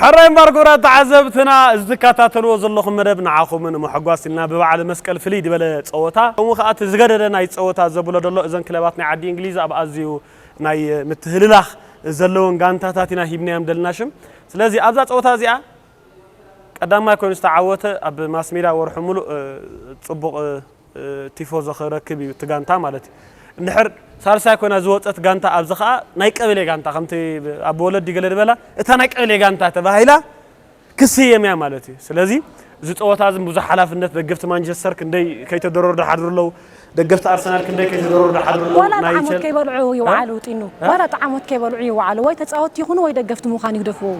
ሕራይ እምበር ክቡራት ተዓዘብትና፣ እዚ ትከታተልዎ ዘለኹም መደብ ንዓኹም ንምሕጓስ ኢልና ብበዓል መስቀል ፍልይ ዝበለ ጸወታ፣ ከምኡ ከኣ እቲ ዝገደደ ናይ ጸወታ ዘብሎ ዘሎ እዘን ክለባት ናይ ዓዲ እንግሊዝ ኣብ ኣዝዩ ናይ ምትህልላኽ ዘለውን ጋንታታት ኢና ሂብናዮም ደልና ሽም። ስለዚ ኣብዛ ጸወታ እዚኣ ቀዳማይ ኮይኑ ዝተዓወተ ኣብ ማስ ሜድያ ወርሑ ሙሉእ፣ እ፣ ጽቡቕ፣ እ፣ እ፣ ቲፎዞ ክረክብ እዩ እቲ ጋንታ ማለት እዩ። እንድሕር ሳልሳይ ኮይና ዝወጸት ጋንታ ኣብዚ ኸኣ ናይ ቀበሌ ጋንታ ከምቲ ኣብ ወለዲ ገለ ዝበላ እታ ናይ ቀበሌ ጋንታ ተባሂላ ክስየም እያ ማለት እዩ። ስለዚ እዚ ጸወታ እዚ ብዙሕ ሓላፍነት ደገፍቲ ማንቸስተር ክንደይ ከይተደረሩ ድሓድሩ ኣለዉ፣ ደገፍቲ ኣርሰናል ክንደይ ከይተደረሩ ድሓድሩ ኣለዉ። ዋላ ናይ ጣዕሞት ቸል-፣ ከይበልዑ እ? ይውዓሉ ጢኑ። እ? ዋላ ጣዕሞት ከይበልዑ ይውዓሉ። ወይ ተጻወትቲ ይኹኑ ወይ ደገፍቲ ምዃን ይግደፍዎ።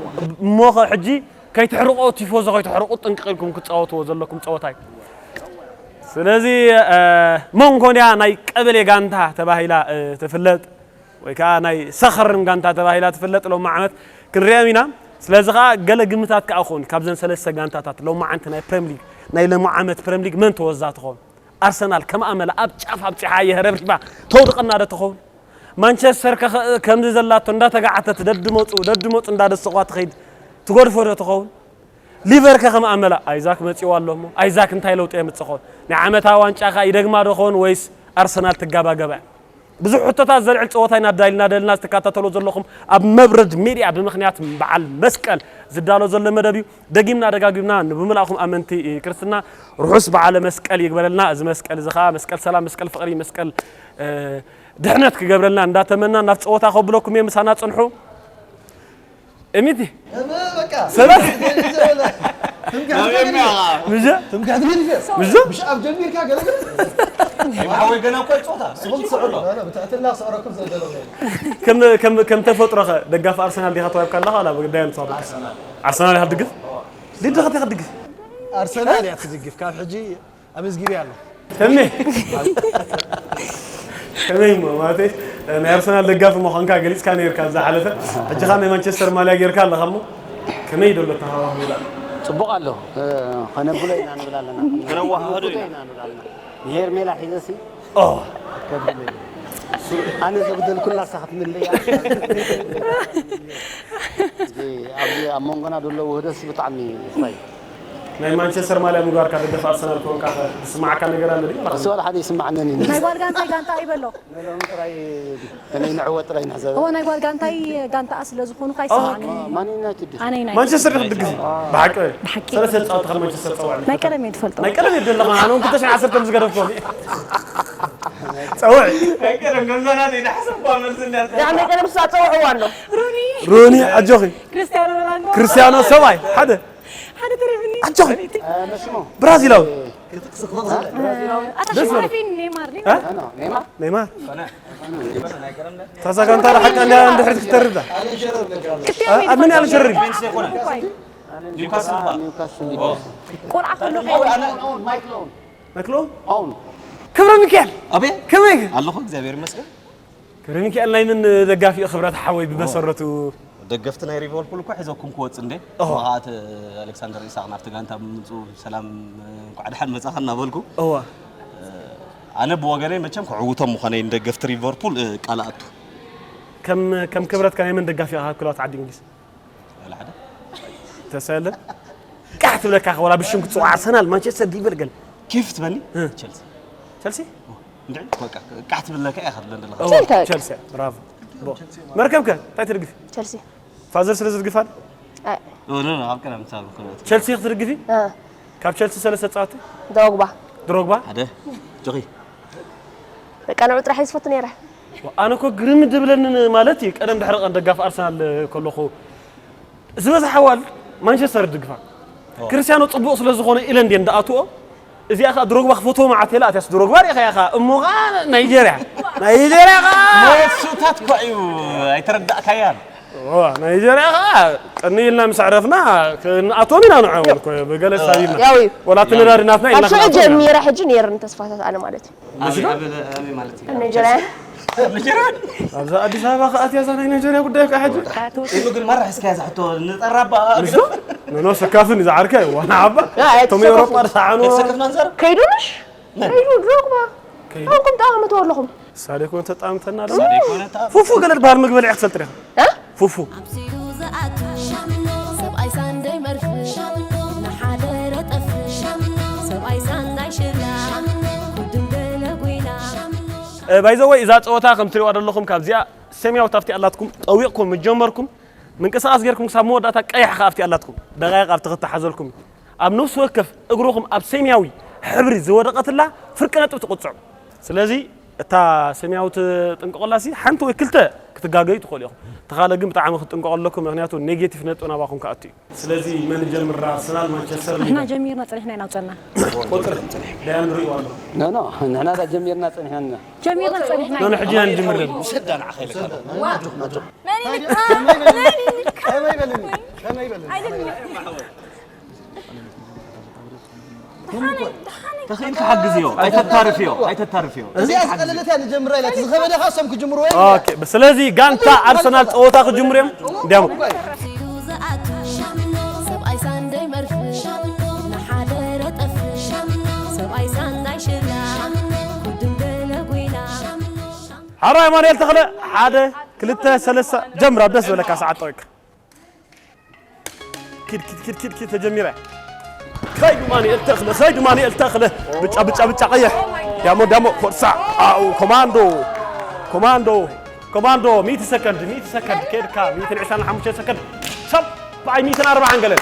እሞ ኸ ሕጂ ከይትሕርቆ ቲፎዞ ከይትሕርቁ ጥንቅቕ ኢልኩም ክትጻወትዎ ዘለኩም ጸወታ እዩ። ስለዚ፣ እ፣ መን ኮን እያ ናይ ቀበሌ ጋንታ ተባሂላ፣ እ፣ ትፍለጥ ወይ ከኣ ናይ ሰኸርን ጋንታ ተባሂላ ትፍለጥ ሎም ዓመት ክንሪኦም ኢና። ስለዚ ኸኣ ገለ ግምታት ከኣ ክኾኑ ካብዘን ሰለስተ ጋንታታት ሎም ዓንቲ ናይ ፕረም ሊግ፣ ናይ ሎም ዓመት ፕረም ሊግ መን ተወዛ ትኸውን? ኣርሰናል ከም ኣመላ ኣብ ጫፍ ኣብጺሓ የህረብሪባ ተውድቐና ዶ ትኸውን? ማንቸስተር ከ ከምዚ ዘላቶ እንዳተጋዓተት ደድመጹ ደድመጹ እንዳደሰቋ ትኸይድ ትጎድፎ ዶ ትኸውን? ሊቨር ከ ከም ኣመላ ኣይዛክ መጺዋ ኣሎ እሞ ኣይዛክ እንታይ ለውጢ የምጽእ ኾን? ናይ ዓመታዊ ዋንጫ ከ ይደግማ ዶ ኾን ወይስ ኣርሰናል ትጋባገባ? ብዙሕ ሕቶታት ዘልዕል ጸወታ ኢና ኣዳሊና ደልና። ዝትከታተሉ ዘለኹም ኣብ መብረድ ሚድያ ብምኽንያት በዓል መስቀል ዝዳሎ ዘሎ መደብ እዩ። ደጊምና ደጋጊምና ንብምላእኹም ኣመንቲ ክርስትና ርሑስ በዓለ መስቀል ይግበረልና። እዚ መስቀል እዚ ኸኣ መስቀል ሰላም፣ መስቀል ፍቕሪ፣ መስቀል፣ እ፣ ድሕነት ክገብረልና እንዳተመና ናብ ጸወታ ከብለኩም እየ። ምሳና ጽንሑ። እሚቲ። እመ በቃ። ሰላም። ትምክሕቲ ትምክሕቲ ምሽ? ትምክሕቲ ትምክሕቲ ምሽ? ምሽ ኣብ ጀሚርካ ገለ ገለ። ሓወይ ገና እኮ ይጾታ። ስኹም ትስዕሩ። ኣነ ብትሕትና ክስዕረኩም ዘደለኹ። ከም፣ ከም፣ ከም ተፈጥሮኸ ደጋፊ ኣርሰናል ዲኻ ተዋሂብካ ኣለኻ ዋላ ብግዳይ ኣንጻር? ኣርሰናል። ኣርሰናል ኢኻ ትድግፍ? ሊድኻ እንታይ ክትድግፍ? ኣርሰናል እያ ትድግፍ። ካብ ሕጂ ኣመዝጊበ ኣለኹ። ከመይ? ከመይ እሞ፣ ማለተይ፣ ናይ ኣርሰናል ደጋፊ ምዃንካ ገሊጽካ ነይርካ ኣብ ዝሓለፈ። ሕጂ ኸኣ ናይ ማንቸስተር ማልያ ጌርካ ኣለኻ እሞ፣ ከመይ ደሎ ኣተሃዋህዳ? ጽቡቕ ኣሎ። እ፣ ከነብሎ ኢና ንብል ኣለና። ከነወሃህዶ ኢና። ኢና ንብል ኣለና። ንሄርሜላ ሒዘሲ ኦ። ከብለይ። ኣነ ዘጉደልኩላ ንሳ ክትምልያ። እዚ ኣብዚ ኣብ መንጎና ዘሎ ውህደትሲ ብጣዕሚ ይፍራይ። ናይ ማንቸስተር ማልያ ምግባርካ ደገፍ ኣርሰናል ኮንካ ዝስማዓካ ነገር ኣሎ ድዩ? እሱ ዋላ ሓደ ይስማዓነኒ። ናይ ጓል ጋንታይ ጋንታ ይበሎ። ነሎም ጥራይ ከመይ ንዕወት ጥራይ ንሕዘብ። እዎ፣ ናይ ጓል ጋንታይ ጋንታኣ ስለ ዝኾኑ ካይ ኦ። ይስማዓኒ። ማን ዩናይትድ ድዩ? ኣነ ዩናይትድ። ማንቸስተር ድዩ ክትድግፍ? ብሓቂ? ብሓቂ። ሰለስተ ጻወታ ካብ ማንቸስተር ጸዋዕኒ። ናይ ቀደም እየ ትፈልጦ። ናይ ቀደም እየ ዘለኻ፣ ኣነ እውን ክልተ ሽሕ ዓሰርተ ምስ ገደፍኩ። ጸውዕ። ናይ ቀደም ከምዛ ናተይ ዝሓሰብኩዋ መልሲ እንድያ። ያ ናይ ቀደም እሳ ጸውዕዋ ኣሎ። ሩኒ። ሩኒ፣ ኣጆኺ። ክርስቲያኖ ሮናልዶ። ክርስቲያኖ ሰብኣይ፣ ሓደ። ሓደ ተሪፍኒ። ኣጆኺ። እ፣ መስሞ። ብራዚላዊ። ኣታ ደስ ሽማርፊ ኔማር፣ እ? ኔማር። ኖ፣ ኖ፣ ኔማር። ኔማር። ታዛ ጋንታ ሓቃ እንድያ እንድሕር ክትተርዳ። ክልቲኦም እ፣ ኣብ መን እየ ዝፈልጦ። ዝሸርፍ? ኔማር እኮ እዩ። ኒውካስል እባ። ኒውካስል። ቆልዓ ከሎ ኣነ፣ ኣነ፣ ኣነ፣ ማይክል ኦውን። ማይክል ኦውን? ኦውን። ክብረ ሚካኤል። ኣቤት። ከመይ? ኣለኹ፣ እግዚኣብሔር ይመስገን። ክብረ ሚካኤል ናይ ምን ደጋፊ እዩ ክብረት ሓወይ ብመሰረቱ? ደገፍቲ ናይ ሊቨርፑል እኮ ሒዘኩም ክወጽእ እንዴ? ኦሆ። መኻት ኣሌክሳንደር ኢሳቅ ናብቲ ጋንታ ብምምጽኡ ሰላም እንኳዕ ደሓን መጻኻ እናበልኩ። እዋ። ኣነ ብወገነይ መቸም ክዕውቶም ምዃነይ ንደገፍቲ ሊቨርፑል፣ እ፣ ቃል ኣቱ። ከም፣ ከም ክብረትካ ናይ መን ደጋፊ ኢኻ ኣብ ክለባት ዓዲ እንግሊዝ? ወላ ሓደ። ተሰለ? ቃሕ ትብለካ ወላ ብሽም ክትጽውዕ ኣርሰናል፣ ማንቸስተር፣ ሊቨር ገለ። ኬፍ ትበኒ? እ። ቸልሲ። ቸልሲ? እንድዒ፣ በቃ፣ ቃሕ ትብለካ እያ ክትብለን ዘለኻ። ኦ፣ ቸልሲ። ቸልሲ፣ ብራቮ። ቦ። መርከብከ፣ እንታይ ትድግፍ? ቸልሲ። ፋዘር ስለ ዝድግፋል? ኣይ። ኦ፣ ኖ፣ ኖ፣ ኣብ ቀደም ሳብ ክብረት። ቸልሲ ክትድግፊ? እ። ካብ ቸልሲ ሰለስተ ጻወቲ? ድሮግባ። ድሮግባ? ሓደ። ጆኺ። በቃ፣ ንዑ ጥራሕ እየ ዝፈቱ ነይረ። ኣነ እኮ ግርም ድብለኒ ማለት እዩ፣ ቀደም ድሕሪ ቀን ደጋፊ ኣርሰናል ከለኹ፣ ዝበዝሓ ኣዋልድ ማንቸስተር ድግፋ። ኦ። ክርስቲያኖ ጽቡቕ ስለ ዝኾነ ኢለ እንድየ እንዳኣትዎ፣ እዚኣ ኸኣ ድሮግባ ክፈትዎ መዓት ኢለ ኣትያስ ድሮግባ ርኢኻያ ኸኣ፣ እሞ ኸኣ ናይጀርያ። ናይጀርያ ኸኣ። ሞት ሱታት እኳ እዩ፣ ኣይተረዳእካያን። ኦ፣ ናይጀርያ ኸኣ ቅንይ ኢልና ምስ ኣዕረፍና ክንኣትዎም ኢና ንዕኦም እኮ፣ ብገለ ሳቢብና። ያው እዩ። ወላ እቲ ነዳዲ ናትና ካብ ኢልና ሽዑ ክንኣትዎም ኢና። ጀሚረ ሕጂ ነይርኒ ተስፋታት ኣነ ማለት እዩ። ኣበይ፣ ኣበይ፣ ኣበይ ማለት እዩ? ኣብ ናይጀርያ። ኣብ ናይጀርያ? ኣብዛ ኣዲስ ኣበባ ከኣ ኣትያ እዛ ናይ ናይጀርያ ጉዳይ ከኣ ሕጂ። ኢሉ ግን ማራ ሒዝካያ እዛ ሕቶ ንጠራባ። ንሱ? ንኖ ሰካፍን እዛ ዓርከ ዋና ዓባ። ያ፣ እቶም ኤውሮጳ ሰካፍን። ዝሰዓኑ። ቤተሰብ ማንዘር? ከይዱንሽ? መን? ከይዱ ድሮግባ። ከይዱ። ኣንኩም ጠማምተው ኣለኹም። ሳዴ ኮነ ተጣምተና ደሞ። ሳዴ ኮነ ተጣምተ-፣ ፉፉ ገለ ዝበሃል ምግቢ በሊዕኪ ትፈልጢ ዲኺ? እ? ፉፉ። ኣምሲሉ ዝኣቱ ሰብኣይ ባይዘወይ እዛ ፀወታ ከም ትሪእዋ ዘለኹም ካብዚኣ ሰማያዊት ኣብቲ ኣላትኩም ጠዊቕኩም ምጀመርኩም ምንቅስቃስ ጌርኩም ክሳብ መወዳእታ ቀያሕ ከኣ ኣብቲ ኣላትኩም ደቃይቕ ኣብቲ ክተሓዘልኩም ኣብ ነፍሲ ወከፍ እግርኹም ኣብ ሰማያዊ ሕብሪ ዝወደቐትላ ፍርቂ ነጥቢ ትቕፅዑ። ስለዚ እታ ሰማያዊት ጥንቀቆላ ሲ ሓንቲ ወይ ክልተ ክትጋገዩ ትኽእሉ ኢኹም። እቲ ካልእ ግን ብጣዕሚ ክትጥንቀቑ ኣለኩም፣ ምኽንያቱ ኔጌቲቭ ነጥቢ ናባኹም ክኣቱ እዩ። ስለዚ መን ይጀምር? ኣርሰናል፣ ማንቸስተር፣ ንሕና ሊቨርፑል? ጀሚርና ጸኒሕና ኢና ኣውጸና። ቁጽሪ ዳያን ሪኡ ኣሎ። ኖ፣ ኖ፣ ንሕና እዛ ጀሚርና ጸኒሕና። ጀሚርና ጸኒሕና ኖ፣ ኖ፣ ኢና። ሕጂ ኢና ንጅምር ዘለና። ውሰዳ ንዓኻ ኢለካ። መን ይልካ? መን ይልካ? ከመይ በልኒ? ከመይ በልኒ? ኣይደለም። ተኽኢልካ ሓግዝዮ፣ ኣይተታርፍዮ፣ ኣይተታርፍዮ። እዚኣ ዝቐለለት እያ ንጀምራ ኢላ፣ እቲ ዝኸበደ ኸኣ እሶም ክጅምርዎ እዮም። ኦኬ፣ ስለዚ ጋንታ ኣርሰናል ጸወታ ክጅምሩ እዮም። እንዲያሞ። ዝኣቱ ሰብኣይ ሳንደይ መርፍ ንሓደ ረጠፍ ሰብኣይ ሳንዳይ ሽላ ጉድም ገለ ጉይና ሓራ ኣማኑኤል ተኽለ ሓደ ክልተ ሰለስተ ጀምር፣ ኣብ ደስ ዝበለካ ሰዓት ጠዊካ። ኪድ ኪድ ኪድ ኪድ ኪድ ተጀሚረ። ሰይዱ ማኑኤል ተኽለ፣ ሰይዱ ማኑኤል ተኽለ። ብጫ፣ ብጫ፣ ብጫ፣ ቀይሕ። ዳሞ፣ ዳሞ፣ ኮርሳ። ኣው፣ ኮማንዶ። ኮማንዶ። ኮማንዶ፣ ሚእቲ ሰከንድ፣ ሚእቲ ሰከንድ። ኬድካ፣ ሚእትን ዕስራን ሓሙሽተን ሰከንድ። ሰብኣይ፣ ሚእትን ኣርባዓን ገለን።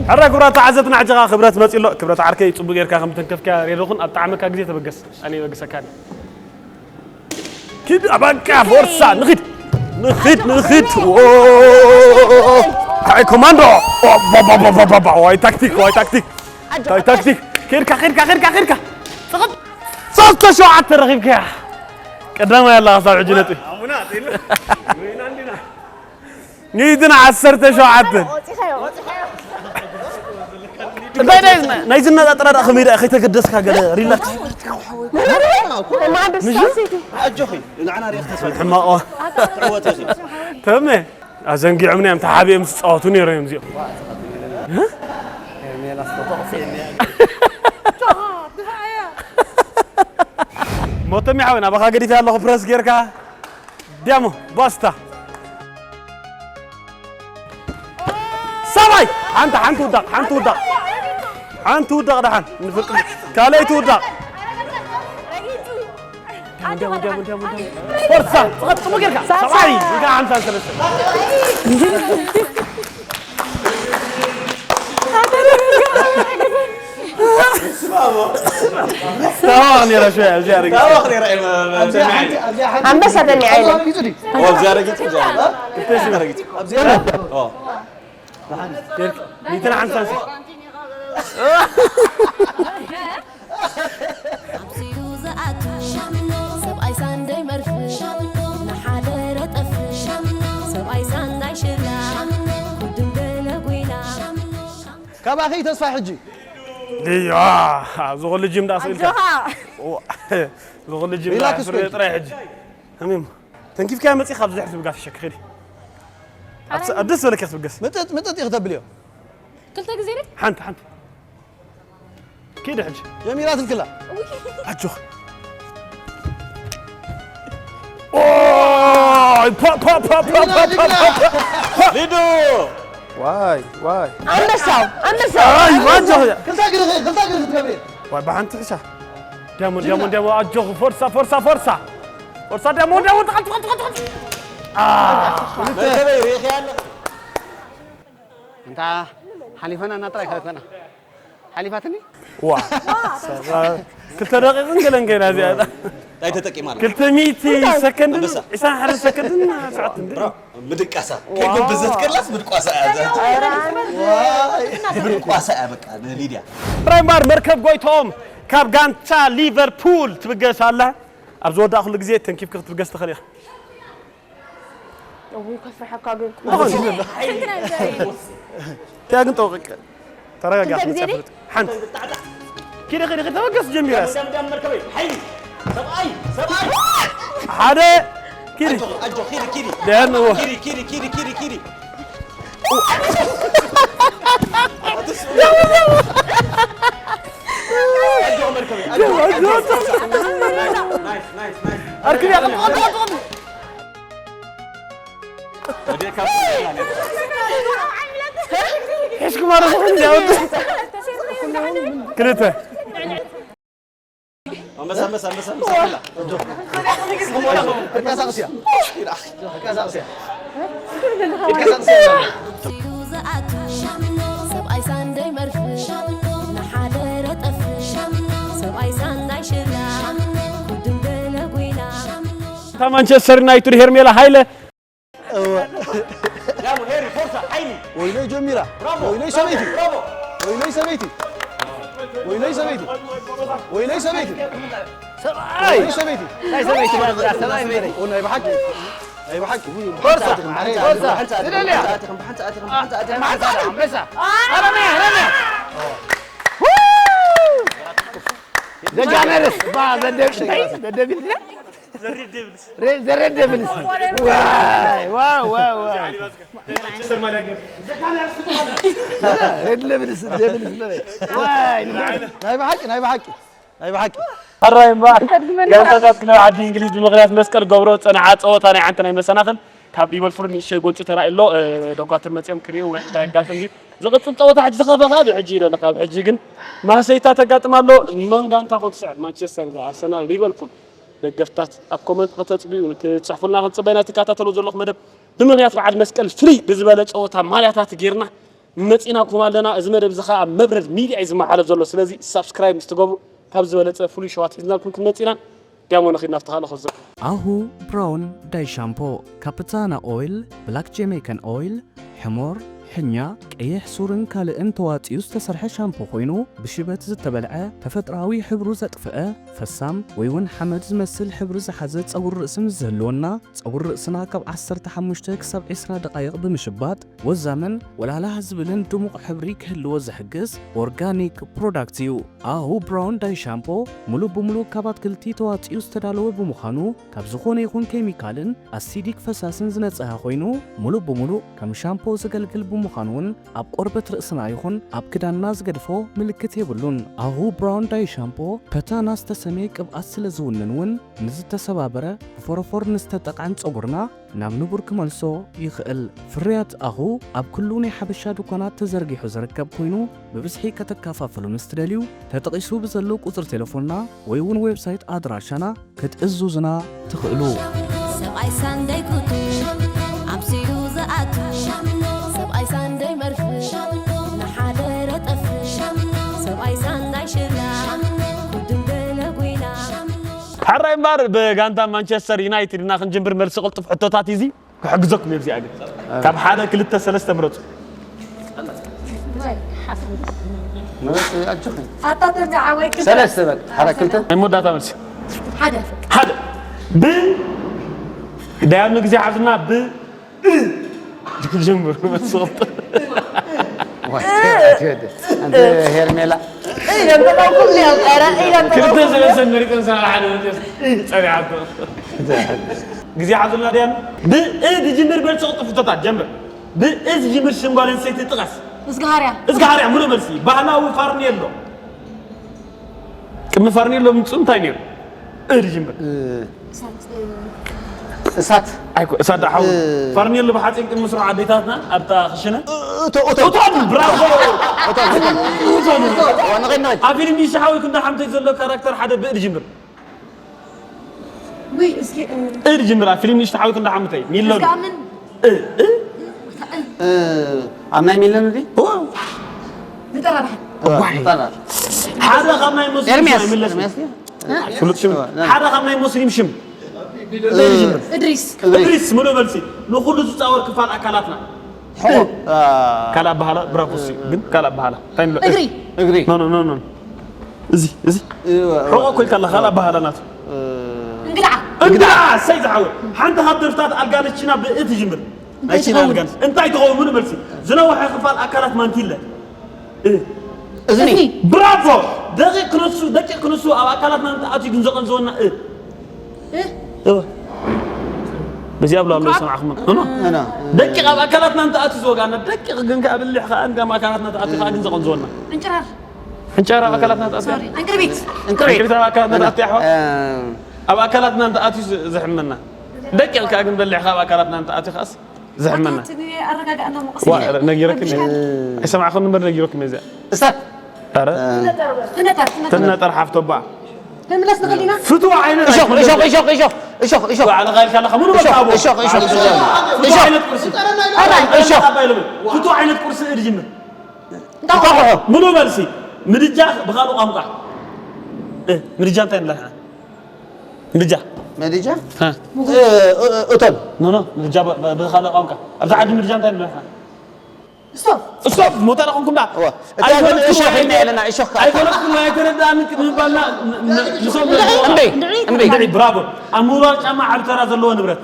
ሕረ ክብራት ተዓዘብትና፣ ሕጂ ኸዓ ክብረት መጺእ ኣሎ። ክብረት ዓርከይ፣ ጽቡቕ ጌርካ ከም ተንከፍካ ሬድኹን ኣብ ጣዕመካ ግዜ ተበገስ። ኣነ ይበግሰካ። ኪድ ኣባንካ ፎርሳ ንኺድ ንኺድ ንኺድ ዎ ኣይ ኮማንዶ ዋ ዋ ዋ ዋ ዋ ዋይ ታክቲክ ዋይ ታክቲክ ዋይ ታክቲክ ኬድካ ኬድካ ኬድካ ኬድካ ጽቕጥ ሶስተ ሸውዓተ ረኺብካያ ቀዳማይ ኣላ ክሳብ ሕጂ ነጥቢ ሚእትን ዓሰርተ ሸውዓተን። እንታይ ናይ ናይ ዝነጣጥራ ደኣ ከመይ ደኣ ከይተገደስካ ገለ ሪላክስ። ኣጆኺ ንዓና ሪኢኽ ተስፋ ሕማቕ። ትዕወቲ ኢኺ። ተመ ኣዘንጊዖምና እዮም ተሓቢኦም ዝፃወቱ ነይሮም እዮም እዚኦም። ሞቶም ይሓወና ባኻ ገዲፈ ኣለኹ ፕረስ ጌርካ። ዲያሞ ባስታ ሰብኣይ ሓንቲ ሓንቲ ውዳቕ ሓንቲ ውዳቕ ሓንቲ ውዳቕ ደሓን ንፍርቂ ካልኣይቲ ውዳቕ ፎርሳ ጽቐጥሙ ጌርካ ሰብኣይ ኢልካ ሓምሳ ሰለስተ ታዋኽ ነይራ ሸያ እዚኣ ርግጽ ታዋኽ ነይራ እየ መ- መ- ሰሚዐ። ኣንበሳ ተኒዓ ኢለ። ኣርጊጹ ድዩ? ኦ፣ እዚኣ ርግጽ እዚኣ ርግጽ። ክልተ ሺህ ርግጽ። ኦ። ሚእትን ሓምሳን ሺህ። ኣብዚኡ ዝኣቱ ሰብኣይ ሳንደይ መርፍ ንሓደ ረጠፍ ሰብኣይ ሳንዳይ ሽላ ጉድም ገለ ጉይና ካባኺ ተስፋ ሕጂ ድያ ዝኹሉ ጅም ዳስ ኢልካ ኣጆኻ። ዝኹሉ ጅም ሪላክስ ዳስ ኮይንካ። ጥራይ ሕጂ ህሚም ተንኪፍካ መጺኻ ኣብዚ ድሕሪ ትብጋስ ሸክ ኺዲ ኣብ ስ- ኣብ ደስ ዝበለካ ክትብገስ ምጥጥ ምጥጥ ኢኺ ተብልዮ ክልተ ግዜ ደ ሓንቲ ሓንቲ ኪድ ሕጂ ጀሚራት ልክላ ኣጆኽ ኦይ፣ ፓ፣ ፓ፣ ፓ፣ ፓ፣ ፓ፣ ፓ፣ ፓ፣ ፓ። ሊዱ ዋይ ዋይ ኣንበሳው ኣንበሳው ኣይ፣ ኣጆኽ። ክልተ እግሪ ክልተ እግሪ ክትገብሪ ዋይ፣ ብሓንቲ ሕሻ። ዲያሞንድ፣ ዲያሞንድ፣ ዲያሞንድ፣ ኣጆኹ፣ ፎርሳ፣ ፎርሳ፣ ፎርሳ። ፎርሳ፣ ዲያሞንድ፣ ዲያሞንድ፣ ተቐል፣ ተቐል፣ ተቐል፣ ተቐል። አ። መርከበይ፣ ርኢኺ ኣለኺ። እንታ ሓሊፈና እና ጥራይ ከለና። ሓሊፋትኒ? ዋ። ክልተ ደቂቕን ገለን ገና እዚኣ። እንታይ ተጠቂማ ኣላ? ክልተ ሚእቲ ሰከንድን ኣንበሳ። ዕስራን ሓደን ሰከንድን ሰዓት እንደ። ብራቮ። ምድቃሳ። ዋው። ከይጎበዘት ከላስ ምድቋሳ እያ። ኧረ። ዋይ። ምድቋሳ እያ በቃ ንሊድያ። ብራይምባር መርከብ ጎይቶም ካብ ጋንታ ሊቨርፑል ትብገስ ኣላ። ኣብ ዝወዳእኩሉ ግዜ ተንኪፍኪ ክትብገስ ትኽእል ኢኻ። እውይ፣ ከስርሐካ ግን። ትኾን። ስንት ነበር? እቲኣ ግን ጠውቕቅ። ተረጋጋ፣ ክልተ ግዜ መጽሓፍ ድዩ? ሓንቲ። ኪደ፣ ኪደ፣ ኪደ፣ ተበገስ ጀሚራስ። ደም፣ ደም፣ ደም መርከበይ። ሓይሊ። ሰብኣይ፣ ሰብኣይ። ሓደ። ኪዲ። ኣጆ፣ ኣጆ፣ ኪዲ፣ ኪዲ። ደህን እዎ። ኪዲ፣ ኪዲ፣ ኪዲ፣ ኪዲ፣ ኪዲ። ኣጆ፣ መርከበይ፣ ኣጆ። ናይስ፣ ናይስ፣ ናይስ። ኣርክብ ያቕም፣ ጥቕም፣ ጥቕም፣ ጥቕም። ሕሽኩማ ዶ ዝኾን እንዲያወጡ? ክልተ። ኣንበሳ፣ ኣንበሳ፣ ኣንበሳ፣ ኣንበሳ፣ ኣንበሳ። ተንቀሳቕስያ። ተንቀሳቕስያ። ተንቀሳቕስያ። ሰብኣይ ሳንዳይ መርፍእ፣ ንሓደረ ጠፍእ፣ ሰብኣይ ሳንዳይ ሽላ፣ ጉድም ገለ ጉይላ። እታ ማንቸስተር ዩናይትድ ሄርሜላ ሃይለ። እወ። ብራቮ፣ ሄሪ፣ ፎርሳ፣ ሓይሊ። ወይለይ ጀሚራ። ብራቮ፣ ወይለይ ሰበይቲ። ብራቮ። ወይለይ ሰበይቲ። ወይለይ ሰበይቲ። ወይለይ ሰበይቲ። ሰብኣይ። ወይለይ ሰበይቲ። ናይ ሰበይቲ ማለት ሰብኣይ መሪ። ኦ፣ ናይ ብሓቂ። ናይ ብሓቂ። ፎርሳ። ማዕረ። ፎርሳ። ስደልያ። ኣንበሳ። ኣረምያ፣ ኣረምያ። ዘጋነርስ። ባ፣ ዘደብ፣ ዘደብ ኢልና። ሬ-፣ ዘ ሬድ ደቪልስ። ዋይ፣ ዋው፣ ዋው፣ ዋው። ሬድ ደቪልስ፣ ደቪልስ ነው። ዋይ፣ ናይ ብሓቂ፣ ናይ ብሓቂ፣ ናይ ብሓቂ። ሕራይ እምበኣር፣ ጋንታታት ክለብ ዓዲ እንግሊዝ ብምኽንያት መስቀል ገብሮ ዝጸንዓ ጸወታ ናይ ዓንተ ናይ መሰናኽል ካብ ሊቨርፑል ንእሽተይ ጎንጺ ተራእዩ ኣሎ። እ፣ ዶኳትር መጺኦም ክርእዩ ወይ እንታይ የጋጥም እዩ? ዝቕጽል ጸወታ ሕጂ ዝኸፈ ካብ ሕጂ ኢለ ካብ ሕጂ ግን ማሰይታ ተጋጥም ኣሎ። መን ጋንታ ኮን ትስዕር? ማንቸስተር፣ ኣርሰናል፣ ሊቨርፑል። ደገፍታት ኣብ ኮመንት ከተጽብዩ፣ ክትጽሕፉልና ክንጽበ ኢና። ትከታተሉ ዘለኹም መደብ ብምኽንያት በዓል መስቀል ፍልይ ብዝበለ ጸወታ ማልያታት ጌርና መጺናኩም ኣለና። እዚ መደብ እዚ ኸኣ ኣብ መብረድ ሚድያ እዩ ዝመሓለፍ ዘሎ። ስለዚ ሳብስክራይብ ምስ ትገብሩ ካብ ዝበለጸ ፍሉይ ሸዋት ሒዝናልኩም ክንመጽእ ኢና። ዲያሞ ነኺድና ኣብቲ ካልእ ክዘ- ኣሁ ብራውን ዳይ ሻምፖ፣ ካፕታና ኦይል፣ ብላክ ጀሜይካን ኦይል፣ ሕሞር፣ ሕኛ፣ ቀይሕ ሱርን ካልእን ተዋጺኡ ዝተሰርሐ ሻምፖ ኮይኑ፣ ብሽበት ዝተበልዐ፣ ተፈጥሮኣዊ ሕብሩ ዘጥፍአ፣ ፈሳም ወይ እውን ሓመድ ዝመስል ሕብሪ ዝሓዘ ጸጉሪ ርእሲ ምስ ዝህልወና፣ ጸጉሪ ርእስና ካብ ዓሰርተ ሓሙሽተ ክሳብ ዕስራ ደቓይቕ ብምሽባጥ፣ ወዛምን ወላላህ ዝብልን ድሙቕ ሕብሪ ክህልዎ ዝሕግዝ ኦርጋኒክ ፕሮዳክት እዩ። ኣሁ ብራውን ዳይ ሻምፖ ምሉእ ብምሉእ ካብ ኣትክልቲ ተዋጺኡ ዝተዳለወ ብምዃኑ፣ ካብ ዝኾነ ይኹን ኬሚካልን ኣሲዲክ ፈሳስን ዝነጽሀ ኮይኑ፣ ምሉእ ብምሉእ ከም ሻምፖ ዘገልግል ብምዃኑ እውን ኣብ ቆርበት ርእስና ይኹን ኣብ ክዳንና ዝገድፎ ምልክት የብሉን። ኣሁ ብራውን ዳይ ሻምፖ ፐታና ዝተሰምየ ቅብኣት ስለ ዝውንን እውን ንዝተሰባበረ፣ ብፎረፎር ንዝተጠቕዐን ጸጉርና ናብ ንቡር ክመልሶ ይኽእል። ፍርያት ኣሁ ኣብ ኩሉ ናይ ሓበሻ ድኳናት ተዘርጊሑ ዝርከብ ኮይኑ፣ ብብዝሒ ከተከፋፍሉ ምስ ትደልዩ፣ ተጠቒሱ ብዘሎ ቁጽሪ ቴሌፎንና ወይ እውን ዌብሳይት ኣድራሻና ክትእዝዙና ትኽእሉ። ሰብኣይ ሳንደይ ኩቱ ኣምስዩ ዝኣቱ፣ ሰብኣይ ሳንደይ መርፍእ ንሓደረ ጠፍእ፣ ሰብኣይ ሳንዳይ ሽላ ጉድም ገለ ጉይላ። ሕራይ እምበኣር ብጋንታ ማንቸስተር ዩናይትድ ኢና ክንጅምር። መልሲ ቅልጡፍ ሕቶታት እዩ እዚ። ክሕግዘኩም እየ ብዚኣ ግን። ካብ ሓደ ክልተ ሰለስተ ምረፁ። ኣታ ተጋዓወይ ክልተ። ሰለስተ በል፣ ሓደ ክልተ። ናይ መወዳእታ መልሲ። ሓደ። ሓደ። ብ-፣ ዳያኑ ግዜ ሓዙና ብ-፣ እ-፣ ጀምሩ፣ መስዋእቲ። ዋይ፣ ኣንቲ ሄርሜላ። ክልተ ሰለስተ መሪፀን ሰላም ሓደ መፅዮስ ጸኒሓቶ። ግዜ ሓዙልና ድያ? ብእ ዝጅምር በል፣ ጽቕጥፍቶታት ጀምር። ብእ ዝጅምር ሽም ጓል ኣንስተይቲ ጥቀስ። እዝግሃርያ። እዝግሃርያ፣ ምሉእ መልሲ። ባህላዊ ፋርኔሎ። ቅድሚ ፋርኔሎ ምምጽኡ እንታይ ነይሩ? እ ዝጅምር። እ፣ እሳት። እሳት። ኣይኮ፣ እሳት ደኣ ሓዊ። እ። ፋርኔሎ ብሓጺን ቅድሚ ምስርሑ ኣዴታትና ኣብታ ክሽነ። እ፣ እቶ-፣ እቶ-፣ እቶን፣ ብራቮ! እቶን፣ እቶን። እቶን። እቶን። ንኸይድ፣ ንኸይድ። ኣብ ፊልም ንእሽቶ ሓወይ ክንዳ ሓምተይ ዘሎ ካራክተር ሓደ ብእ ዝጅምር። ውይ፣ እስኪ፣ እ፣ እ ዝጅምር፣ ኣብ ፊልም ንእሽቶ ሓወይ ክንዳ ሓምተይ። ሚሎ። እስኪ፣ ኣብ ምን? እ፣ እ? እ፣ ኣብ ናይ ሚለን እንዲ? ኦ። ዝጠራርሓ። እ፣ ዋይ። ዝጠራርሓ። ሓደ ካብ ናይ ሙስሊም ኤርሚያስ፣ ይምለስ። ኤርሚያስ ድዩ? ፍሉጥ ሽም። እ፣ ና። ሓደ ካብ ናይ ሙስሊም ሽም። እ፣ እድሪስ። እድሪስ። እድሪስ፣ ምሉእ መልሲ። ንኹሉ ዝጻወር ክፋል ኣካላትና። ሕቖ። እ። አ። ካልእ ኣበሃህላ፣ ብራቮ፣ እሱ ግን ካልእ ኣበሃህላ። እንታይ ንብሎ? እግሪ። እግሪ። ኖ፣ ኖ፣ ኖ፣ ኖ። እዚ፣ እዚ። እ፣ ሕቖ እኮ ኢልካ ኣለኻ፣ ካልእ ኣበሃህላ ናቱ። እ። እንግድዓ። እንግድዓ፣ እሰይ ዝሓወይ። ሓንቲ ካብ ደርፍታት ኣልጋነሽና ብእ ትጅምር። እንታይ ናይቺና ትኸውን? ኣልጋነሽ። እንታይ ትኸውን? ምሉእ መልሲ። ዝነውሐ ክፋል ኣካላት ማንቲለ። እ። እዝኒ። እዝኒ። ብራቮ! ደቂቕ ክንሱ፣ ደቂቕ ክንሱ ኣብ ኣካላትና እንተኣትዩ ግን ዘቐንዝወና እ። እ? እወ። በዚኣ ብሎ ኣሎ፣ ምኩዓት? ይሰማዕኹም። ኖ፣ ኖ። ኖ፣ ኖ። ደቂቕ ኣብ ኣካላትና እንተኣትዩ ዝወጋና፣ ደቂቕ ግን ከኣ ብልሕ ከኣ እንዳ ኣብ ኣካላትና እንተኣትዩ ከኣ ግን ዘቐንዝወና። ዕንጭራር። ዕንጭራር ኣብ ኣካላትና እንተኣትዩ? ሶሪ፣ ዕንቅርቢት። ዕንቅርቢት። ዕንቅርቢት ኣብ ኣካላትና እ፣ እንተኣትዩ፣ ኣሕዋ? እ። ኣብ ኣካላትና እንተኣትዩ ዝ-፣ ዘሕመና። ደቂቕ ከኣ ግን በሊሕ ከኣ ኣብ ኣካላትና እንተኣትዩ ከኣስ ዘሕመና። ኣታ፣ እቲ ኣረጋግኣና እሞ ቀስ ዋ፣ ኢለ። ነጊረክን እየ። ረቢሽካኒ። ኣይሰማዕኹን እምበር ነጊረክን እየ እዚኣ። እሳት። ኧረ። ትነጠር፣ ትነጠር፣ ትነጠር። ትነጠር ሓፍቶባ። ንምለስ ንኽእል ኢና። ፍቱው ዓይነት እሾኽ እሾኽ እሾኽ እሾኽ እሾኽ እሾኽ ኣነ ኻይልካ ኣለኻ ሙሉ በቃ ኣቦ። እሾኽ እሾኽ እሾኽ ፍቱው ዓይነት ቁርሲ ኣራይ እሾኽ ኣባይ ሎሚ ፍቱው ዓይነት ቁርሲ እድጅምር እንቋቑሖ ሙሉ መልሲ ምድጃ ብኻልእ ቋንቋ እ፣ ምድጃ እንታይ ንብላ ንሕና? ምድጃ መዲጃ ሃ። እቶን ኖ ኖ ምድጃ ብ- ብ- ብኻልእ ቋንቋ ኣብዚ ዓዲ ምድጃ እንታይ ንብላ ንሕና? ስቶፍ ስቶፕ ሞታ ዳኹምኩም ዳ እዋ። እታ ግን እሾኽ ኢና ኢለና፣ እሾኽ ከኣ። ኣይፈለጥኩም ኣይተረዳእን ቅድሚ ባልና ን- ን- ንሶም እምቢ እምቢ እንድዒ ብራቮ ኣብ ምውራር ጫማ ዓቢ ተራ ዘለዎ ንብረት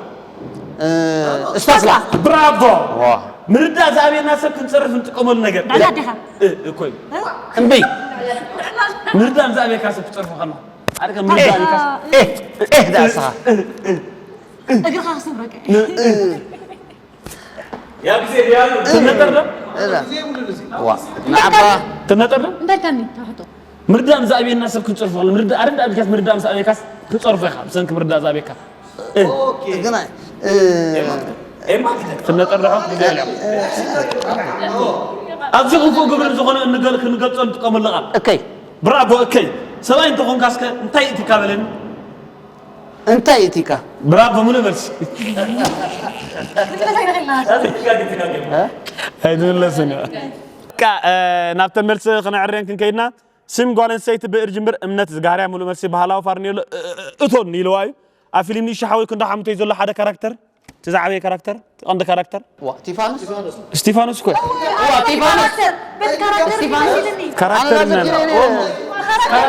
እስታስላ ብራቮ ዋ ምርዳእ ዝኣብየና ሰብ ክንፅርፍ እንጥቀመሉ ነገር ባዕላ ኣዴኻ እ- እኮይ እምቢ ምርዳእ ዝኣብየካ ሰብ ክፀርፎ ከሎ ሓደ ከም ምርዳእ ኢልካ ኤህ ኤህ ዳስኻ እግርኻ ክስብረካ ያ ግዜ ዲያሉ ትነጠር ዶ እዛ ዋ ንዓኻ ትነጠር ዶ እንታይ ተኒ ተሕቶ ምርዳእ ዝኣብየና ሰብ ክንፅርፎ ከሎ ምርዳእ ኣረዳ ኣቢልካስ ምርዳእ ምስ ኣብየካስ ትፀርፎ ኢኻ ብሰንኪ ምርዳእ ዝኣብየካ ግና ትነጠር ዶ ግዜ ኢሎም ኣብዚ ክፉእ ግብሪ ዝኾነ እንገል- ክንገልፆ ንጥቀመሉ ቃል እከይ ብራቮ እከይ ሰብኣይ እንተኾንካስከ እንታይ እቲካ በለኒ እንታይ እቲካ ብራቮ ሙሉእ መልሲ ኣይትምለስን እዩ ቃ ናብተን መልሲ ክነዕርየን ክንከይድና ስም ጓል ኣንስተይቲ ብእር ጅምር እምነት ዝጋርያ ሙሉእ መልሲ ባህላዊ ፋርኔሎ እቶን ኢልዋ እዩ ኣብ ፊልም ንእሾ ሓወይ ክንዶ ሓሙተይ ዘሎ ሓደ ካራክተር እቲ ዝዓበየ ካራክተር እቲ ቀንዲ ካራክተር ዋ ቲፋኖስ እስቲፋኖስ እኮ ቲፋኖስ በቲ ካራክተር ይመስልኒ ካራክተር ኣነ ምን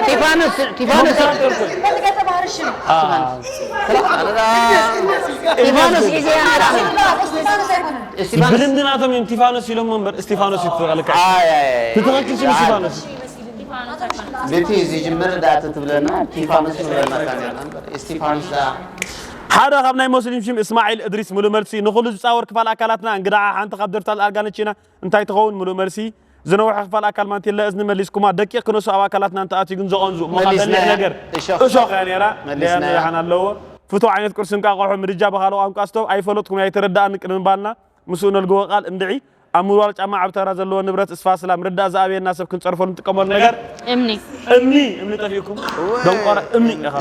ቲፋኖስ ቲፋኖስ ካራክተር እኮ በቲ ገጸ ባህሪ ሽም ቲፋኖስ ሒዘ ብልምዲ ናቶም እዮም ቲፋኖስ ኢሎም እምበር እስቲፋኖስ እዩ ትበልካ ትትኽክል ስም እስቲፋኖስ በቲ ዝጅምር ዳእተ ትብለና ቲፋኖስ ትብለና ካሜራ እስቲፋኖስ ዳ ሓደ ካብ ናይ ሞስሊም ሽም እስማዒል እድሪስ ሙሉእ መልሲ ንኹሉ ዝፃወር ክፋል ኣካላትና እንግዳዓ ሓንቲ ካብ ደርፍታት ኣልጋነች ኢና እንታይ ትኸውን ሙሉእ መልሲ ዝነውሐ ክፋል ኣካል ማንቴላ እዝኒ መሊስኩማ ደቂቕ ክነሱ ኣብ ኣካላትና እንተኣትዩ ግን ዘቐንዙ እሞ ካብ በሊሕ ነገር እሾኽ እያ ነይራ ደያን ደሓን ኣለዎ ፍቶ ዓይነት ቁርሲ እንቃቆሖ ምድጃ ብኻልኦ ቋንቋ ስቶብ ኣይፈለጥኩም ኣይተረዳእኒ ቅድሚ ባልና ምስኡ ነልግቦ ቃል እንድዒ ኣብ ምውራር ጫማ ዓብ ተራ ዘለዎ ንብረት እስፋስላ ምርዳእ ዝኣብየና ሰብ ክንጸርፈሉ ንጥቀመሉ ነገር እምኒ እምኒ እምኒ ጠፊእኩም ደንቆረ እምኒ ኢኻ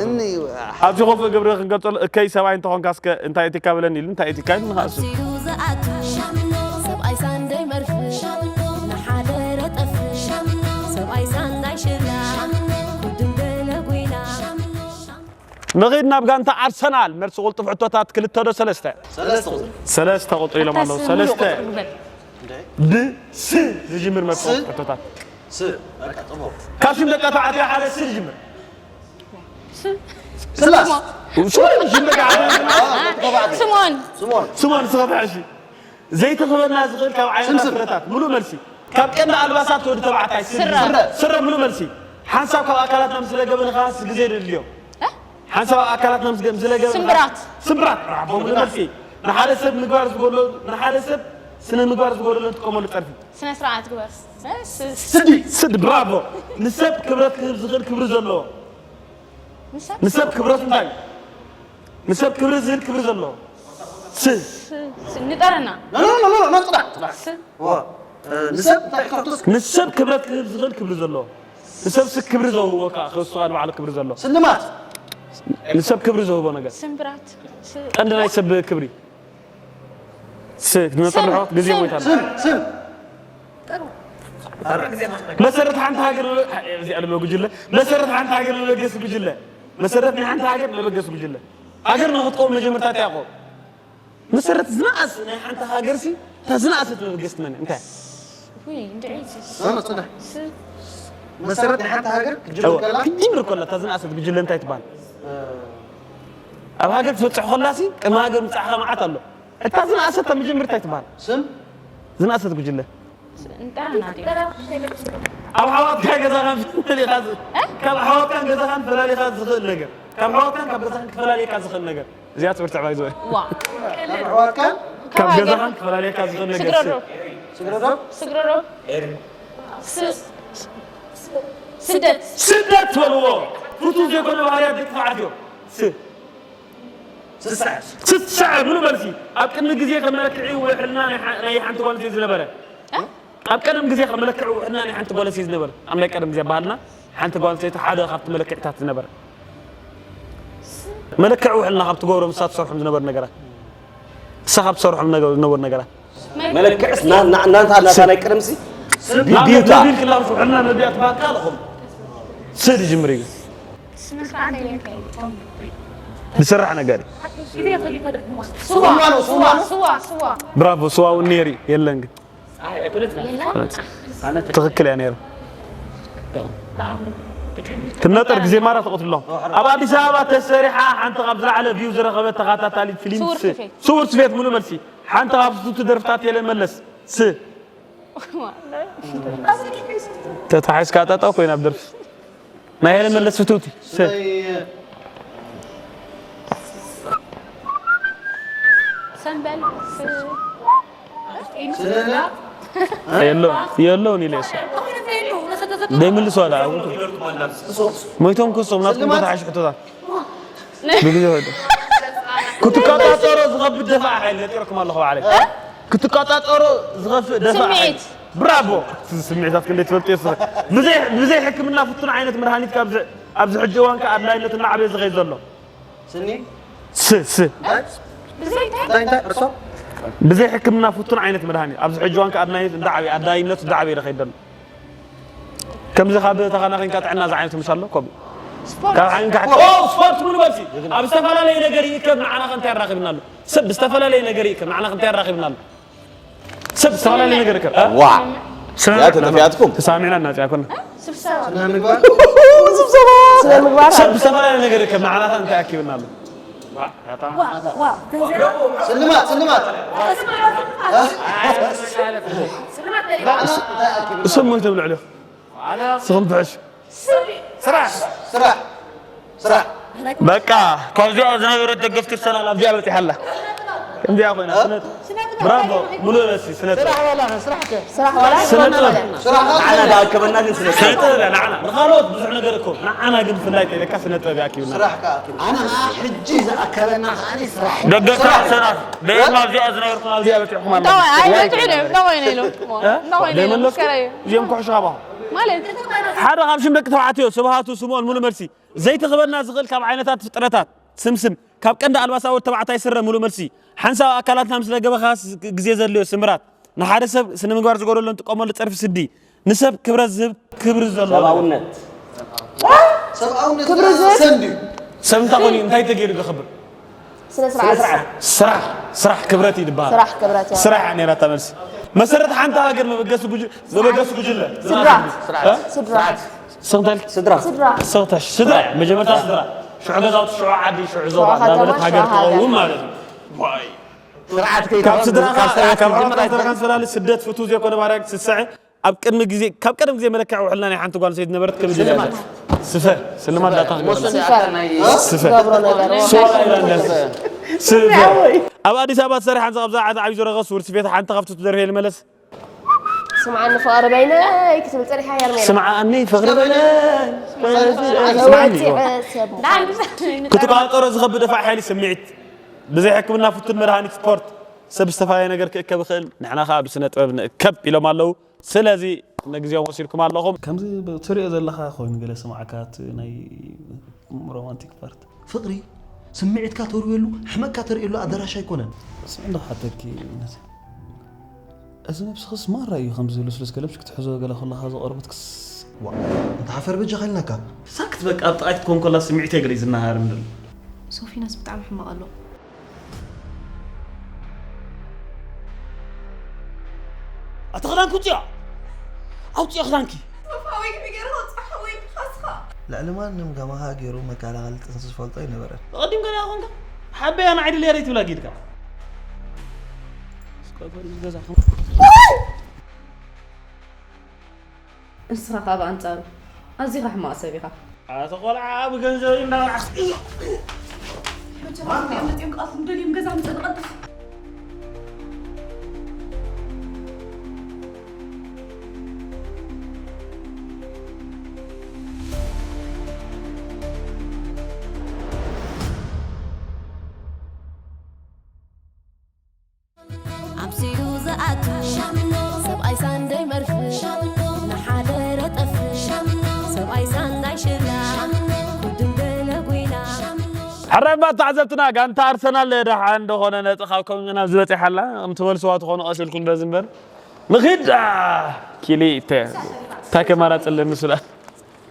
ኣብዚ ኮፍ ግብሪ ክንገልጸሉ እከይ ሰብኣይ እንተኾንካ እስከ እንታይ እቲካ ብለኒ ኢሉ እንታይ እቲካ ኢሉ ንኻእሱ ሲሉ ዝኣቱ ሰብኣይ ሳንደይ መርፍእ ንሓደረ ጠፍእ ሰብኣይ ሳንዳይ ሽላ ጉድም ገለ ጉይና ንኺድ ናብ ጋንታ ኣርሰናል መልሲ ቁልጡፍ ሕቶታት ክልተ ዶ ሰለስተ ሰለስተ ቁጥሪ ኢሎም ኣለዉ ሰለስተ ብስ ዝጅምር መልሲ ቁልጡፍ ሕቶታት ካብ ሽም ደቂ ተባዕትዮ ሓደ ስ ዝጅምር ስላስ ሽም ደቂ ተባዕትዮ ስሞን ስሞን ስኸፍሐ እሺ ዘይተኽበና ዝኽእል ካብ ዓይነት ፍረታት ሙሉእ መልሲ ካብ ቀንዲ ኣልባሳት ወዲ ተባዕታይ ስረ ስረ ሙሉእ መልሲ ሓንሳብ ካብ ኣካላትና ምስ ለገብንኻ ግዜ ድልዮ ሓንሳብ ኣካላትና ምስ ለገብንኻ ስምብራት ስምብራት ብራቦ ሙሉእ መልሲ ንሓደ ሰብ ምግባር ዝጎድሎ ንሓደ ሰብ ስነ ምግባር ዝጎድሎ ንጥቀመሉ ጸርፊ ስነ ስርዓት ግበር ስዲ ስዲ ብራቦ ንሰብ ክብረት ክህብ ዝኽእል ክብሪ ዘለዎ ንሰብ ክብረት እንታይ ንሰብ ክብሪ ዝህብ ክብሪ ዘለዎ ስ ንጠረና ንሰብ እንታይ ንሰብ ክብረት ክህብ ዝኽእል ክብሪ ዘለዎ ንሰብ ስ ክብሪ ዘውህቦ ከዓ ክሱ ባዕሉ ክብሪ ዘለዎ ስልማት ንሰብ ክብሪ ዘውህቦ ነገር ስምብራት ቀንዲ ናይ ሰብ ክብሪ ስ ንመጠርሖ ግዜ ሞይታ ስም ስም መሰረት ሓንቲ ሃገር እዚኣ ለመ ጉጅለ መሰረት ሓንቲ ሃገር ለመበገሲ ጉጅለ መሰረት ናይ ሓንቲ ሃገር ለመበገሲ ጉጅለ ሃገር ንክትቆም መጀመርታ እንታይ ያቆም መሰረት ዝነኣስ ናይ ሓንቲ ሃገር ሲ እታ ዝነኣሰት መበገስቲ መን እንታይ መሰረት ናይ ሓንቲ ሃገር ክጅምር ከላ ክትጅምር ከላ እታ ዝነኣሰት ጉጅለ እንታይ ትበሃል ኣብ ሃገር ትበፅሕ ከላ ሲ ቅድሚ ሃገር ምፃእካ መዓት ኣሎ እታ ዝነኣሰት መጀመርታ ይትበሃል ስም ዝነኣሰት ጉጅለ እንጠራና ኣብ ሓዋትካ ገዛኻን ፈላሊኻ ዝ- ካብ ሓዋትካን ገዛኻን ፈላሊኻ ዝኽእል ነገር ካብ ሓዋትካን ካብ ገዛኻን ክፈላልየካ ዝኽእል ነገር እዚኣ ትብርትዕ ባይዘ ዋ ኣሕዋትካን ካብ ገዛኻን ክፈላልየካ ዝኽእል ነገር ስግረዶ ስግረዶ ስግረዶ ስ- ስደት ስደት ትበልዎ ፍቱው ዘይኮነ ባህርያት ደቂ ተባዕትዮ ስ- ስሳዕ ስስዐ ብሉ መልሲ ኣብ ቅድሚ ግዜ ከም መለክዒ ውሕልና ናይ ሓ- ናይ ሓንቲ ጓል ኣንስተይቲ ዝነበረ ኣብ ቀደም ግዜ ከም መለክዒ ውሕልና ናይ ሓንቲ ጓል ኣንስተይቲ ዝነበረ ኣብ ናይ ቀደም ግዜ ባህልና ሓንቲ ጓል ኣንስተይቲ ሓደ ካብቲ መለክዒታት ዝነበረ መለክዕ ውሕልና ካብ ትገብሮ፣ ንሳ ትሰርሖም ዝነበር ነገራት፣ ንሳ ካብ ትሰርሖም ነገር- ዝነበር ነገራት። መለክዕስ ና- ና- እናንታ እናታ ናይ ቅድምሲ ዲዩታ። ቢልክላ ውሕልና ነቢያ ትባካ ኣለኹም። ስድ ጅምሪ ግን ዝስራሕ ነገር እዩ። ስዋ ስዋ ስዋ ስዋ ብራቮ። ስዋ እውን ነይሩ የለን ግን ትኽክል እያ ነይሩ። ትነጠር ግዜ ማራ ተቐትሎም። ኣብ ኣዲስ ኣበባ ተሰሪሓ ሓንቲ ካብ ዝለዓለ ቪው ዝረኸበት ተኸታታሊት ፊልም ስውር ስ- ስፌት። ስውር ስፌት ሙሉ መልሲ። ሓንቲ ካብ ስቱቱ ደርፍታት ሄለን መለስ ስ ተታሒዝካ ጠጠው ኮይና ኣብ ደርፊ ናይ ሄለን መለስ ፍትውቲ ስ ሰንበል የለውን የለውን ኢለ እሱ ደይምልሱ ኣላ ሞይቶም ክሶም ናትኩም ቦታ ሓሽ ሕቶታት ብግዜ ወደ ክትቆጣጠሮ ዝኸብድ ደፋዕ ሓይል ነጢርኩም ኣለኹ ባዕለይ ክትቆጣጠሮ ዝኸፍእ ደፋዕ ሓይል ስምዒት። ብራቮ እቲ ስምዒታት ክንደይ ትፈልጡ የስ ብዘይ ብዘይ ሕክምና ፍቱን ዓይነት መድሃኒት ካብዚ ኣብዚ ሕጂ እዋን ከ ኣድላይነት እናዓበየ ዝኸይድ ዘሎ ስኒ ስ ስ እንታይ እንታይ እርሶ ብዘይ ሕክምና ፍቱን ዓይነት መድሃኒት ኣብዚ ሕጂ እዋን ከ ኣድላይነት እንዳዓበየ ኣድላይነቱ እንዳዓበየ ዝኸይድ ዘሎ ከምዚ ካብ ተኻናኺንካ ጥዕና ዝዓይነቱ ምሽ ኣሎ ከምኡ ካብ ዓይንካ ኦ ስፖርት ሙሉ በልሲ ኣብ ዝተፈላለየ ነገር ይእከብ ንዓና ከ እንታይ ኣራኺብና ኣሎ ሰብ ብዝተፈላለየ ነገር ይእከብ ንዓና ከ እንታይ ኣራኺብና ኣሎ ሰብ ዝተፈላለየ ነገር ይእከብ እ? ዋ ያ ተጠፊኣትኩም ተሳሚዕና እናፅያ ኮና ስብሰባ ስነ ምግባር ስነ ምግባር ሰብ ብዝተፈላለየ ነገር ይእከብ ንዓና ከ እንታይ ኣኪብና ኣሎ ስልማት ስልማት እሶም ሞይቶም ልዕሊ ስኹም ትሕሽ ስራሕ ስራሕ በቃ ካብዚኣ ዝነበረት ደገፍቲ ሰላል ኣብዚኣ በፂሓ ኣላ ከምዚኣ ኮይና ስነ- ብራቮ ሙሉ በሲ ስነ ጥበብ ስራሕ ዋላ ስነ ጥበብ ስራሕ ኣላ ዳኣከበና ግን ስነ ስነ ጥበብ እያ ንዓና ንኻልኦት ብዙሕ ነገር እኮ ንዓና ግን ብፍላይ ተይለካ ስነ ጥበብ ይኣኪብና ስራሕ ከኣ ኣነ ከኣ ሕጂ ዝኣከበና ከኣ ስራሕ ደገፍቲ ሰላል ደማ ኣብዚኣ ዝነበርኩም ኣብዚኣ በፂሕኩም ኣላ እንታይ ወይ እንታይ ወይ ኢሉ እንታይ ወይ ኢሉ ዘይመለስኩም እዚኦም ኩሕሽ ካባኹም ማለት ሓደ ካብ ሽም ደቂ ተባዕትዮ ስብሃቱ ስምኦን ሙሉ መልሲ ዘይተኽበና ዝኽእል ካብ ዓይነታት ፍጥረታት ስምስም ካብ ቀንዲ ኣልባሳት ወዲ ተባዕታይ ስረ ሙሉ መልሲ ሓንሳብ ኣካላትና ምስ ለገበኻ ግዜ ዘድልዮ ስምራት ንሓደ ሰብ ስነ ምግባር ዝጎደሎ ንጥቀመሉ ጸርፊ ስዲ ንሰብ ክብረት ዝህብ ክብሪ ዘሎ ሰብኣውነት ሰብኣውነት ሰንድ እዩ ሰብ እንታይ ኮይኑ እንታይ ተገይሩ ክኽብር ስነ ስርዓት ስራሕ ስራሕ ክብረት እዩ ዝበሃል ስራሕ ክብረት እያ ስራሕ እያ ነይራታ መልሲ መሰረት ሓንቲ ሃገር መበገሲ ጉጅ- መበገሲ ጉጅለ ስድራ እ? ስድራ ስኽታል ስድራ ስድራ ሰኽታሽ ስድራ መጀመርታ ስድራ ሽዑ ገዛውቲ ሽዑ ዓዲ ሽዑ ዞባ ሽዑ ከተማ፣ እንዳበለት ሃገር ሽዑ ሃገር። ትኸውን ማለት እዩ ስርዓት ካብ ስድራኻ ካብ ስርዓት ካብ ክጅምር ዓውራውታ ኣይትኽእልን። ስድራኻ ንስደት ፍቱ ዘይኮነ ባህርያት ክትስዕር ኣብ ቅድሚ ግዜ ካብ ቀደም ግዜ መለክዒ ውሕልና ናይ ሓንቲ ጓል ሰይቲ ነበረት ክብል ይላል ስፈ ስልማት ዳታ ክገብር ወሰን ስፈ። ኣካል ናይ ስፈ ገብሮ ነገር ስወላ ኢላ እንዳ ስፈ ኣብ ኣዲስ ኣበባ ትሰርሕ ሓንሳ ካብዛ ዓዲ ዓብዪ ዝረኸ ስውርቲ ቤት ሓንቲ ካብቲ ትደርፍ የልመለስ ስምዓኒ ፍቕሪ በይነይ ክትብል ፀኒሓ ሄርሜላ ስምዓኒ ፍቕሪ በይነይ ወፂዐ ሰብ ክትቋፀሮ ዝኸብድ ደፋዕ ሓይሊ ስምዒት ብዘይ ሕክምና ፍቱን መድሃኒት ስፖርት ሰብ ዝተፈላለየ ነገር ክእከብ ይኽእል ንሕና ከዓ ብስነ ጥበብ ንእከብ ኢሎም ኣለዉ ስለዚ ነግዚኦም ወሲድኩም ኣለኹም ከምዚ ትሪኦ ዘለኻ ኮይኑ ገለ ስማዕካ እቲ ናይ ሮማንቲክ ፓርት ፍቕሪ ስምዒትካ ተርውየሉ ሕመቕካ ተርእየሉ ኣዳራሽ ኣይኮነን። ስቕ እንዶ ክሓተኪ ነዚ እዚ ነብስኽስ ማራ እዩ ከምዚ ልስሉስ ገለምሽ ክትሕዞ ገለ ከለኻ ዝቐርቡትክስ ዋ እንተ ሓፈር በጃኻ ኢልናካ። ሳክት በቃ ኣብ ጥቓይ ክትኮን ከላ ስምዒተይ ገለ እዩ ዝነሃር እንድል። ሶፊናስ ብጣዕሚ ሕማቕ ኣሎ። ኣቲ ክዳንኪ ውፅዮ ኣውፅዮ ክዳንኪ ልዕሊ ማንም ከማኻ ገይሩ መከላኸሊ ጥንሲ ዝፈልጦ ኣይነበረን። ተቐዲምካ ዲኻ ኮንካ ሓበያ ንዓይ ድልያ ደይትብላ ጊድካ ንስኻ ከዓ ብኣንፃሩ ኣዚኻ ሕማቕ ሰብ ኢኻ። ኣቲ ቆልዓ ብገንዘበይ እንዳበልዓስ መቸም ኣርቲኦም መፂኦም ክኣትዉ ደልዮም ገዛ ምፀ ንቐልጥፍ ኣምሲሉ ዝኣቱ ሰብኣይ ሳንደይ መርፍ ንሓደረ ጠፍ ሰብኣይ ሳንዳይ ሽላ ኩድም ገለ ጉይላ ሕራይ እባ ተዓዘብትና፣ ጋንታ ኣርሰናል ደሓን እንደኾነ ነጥቢ ካብ ከም ናብ ዝበጽሓላ ከም ትመልስዋ ትኾኑ ቀስ ኢልኩም በዚ እምበር። ንኺድ፣ አ፣ ኪሊ፣ ተ-፣ እንታይ ከማራጽ ኣለኒ ስላ።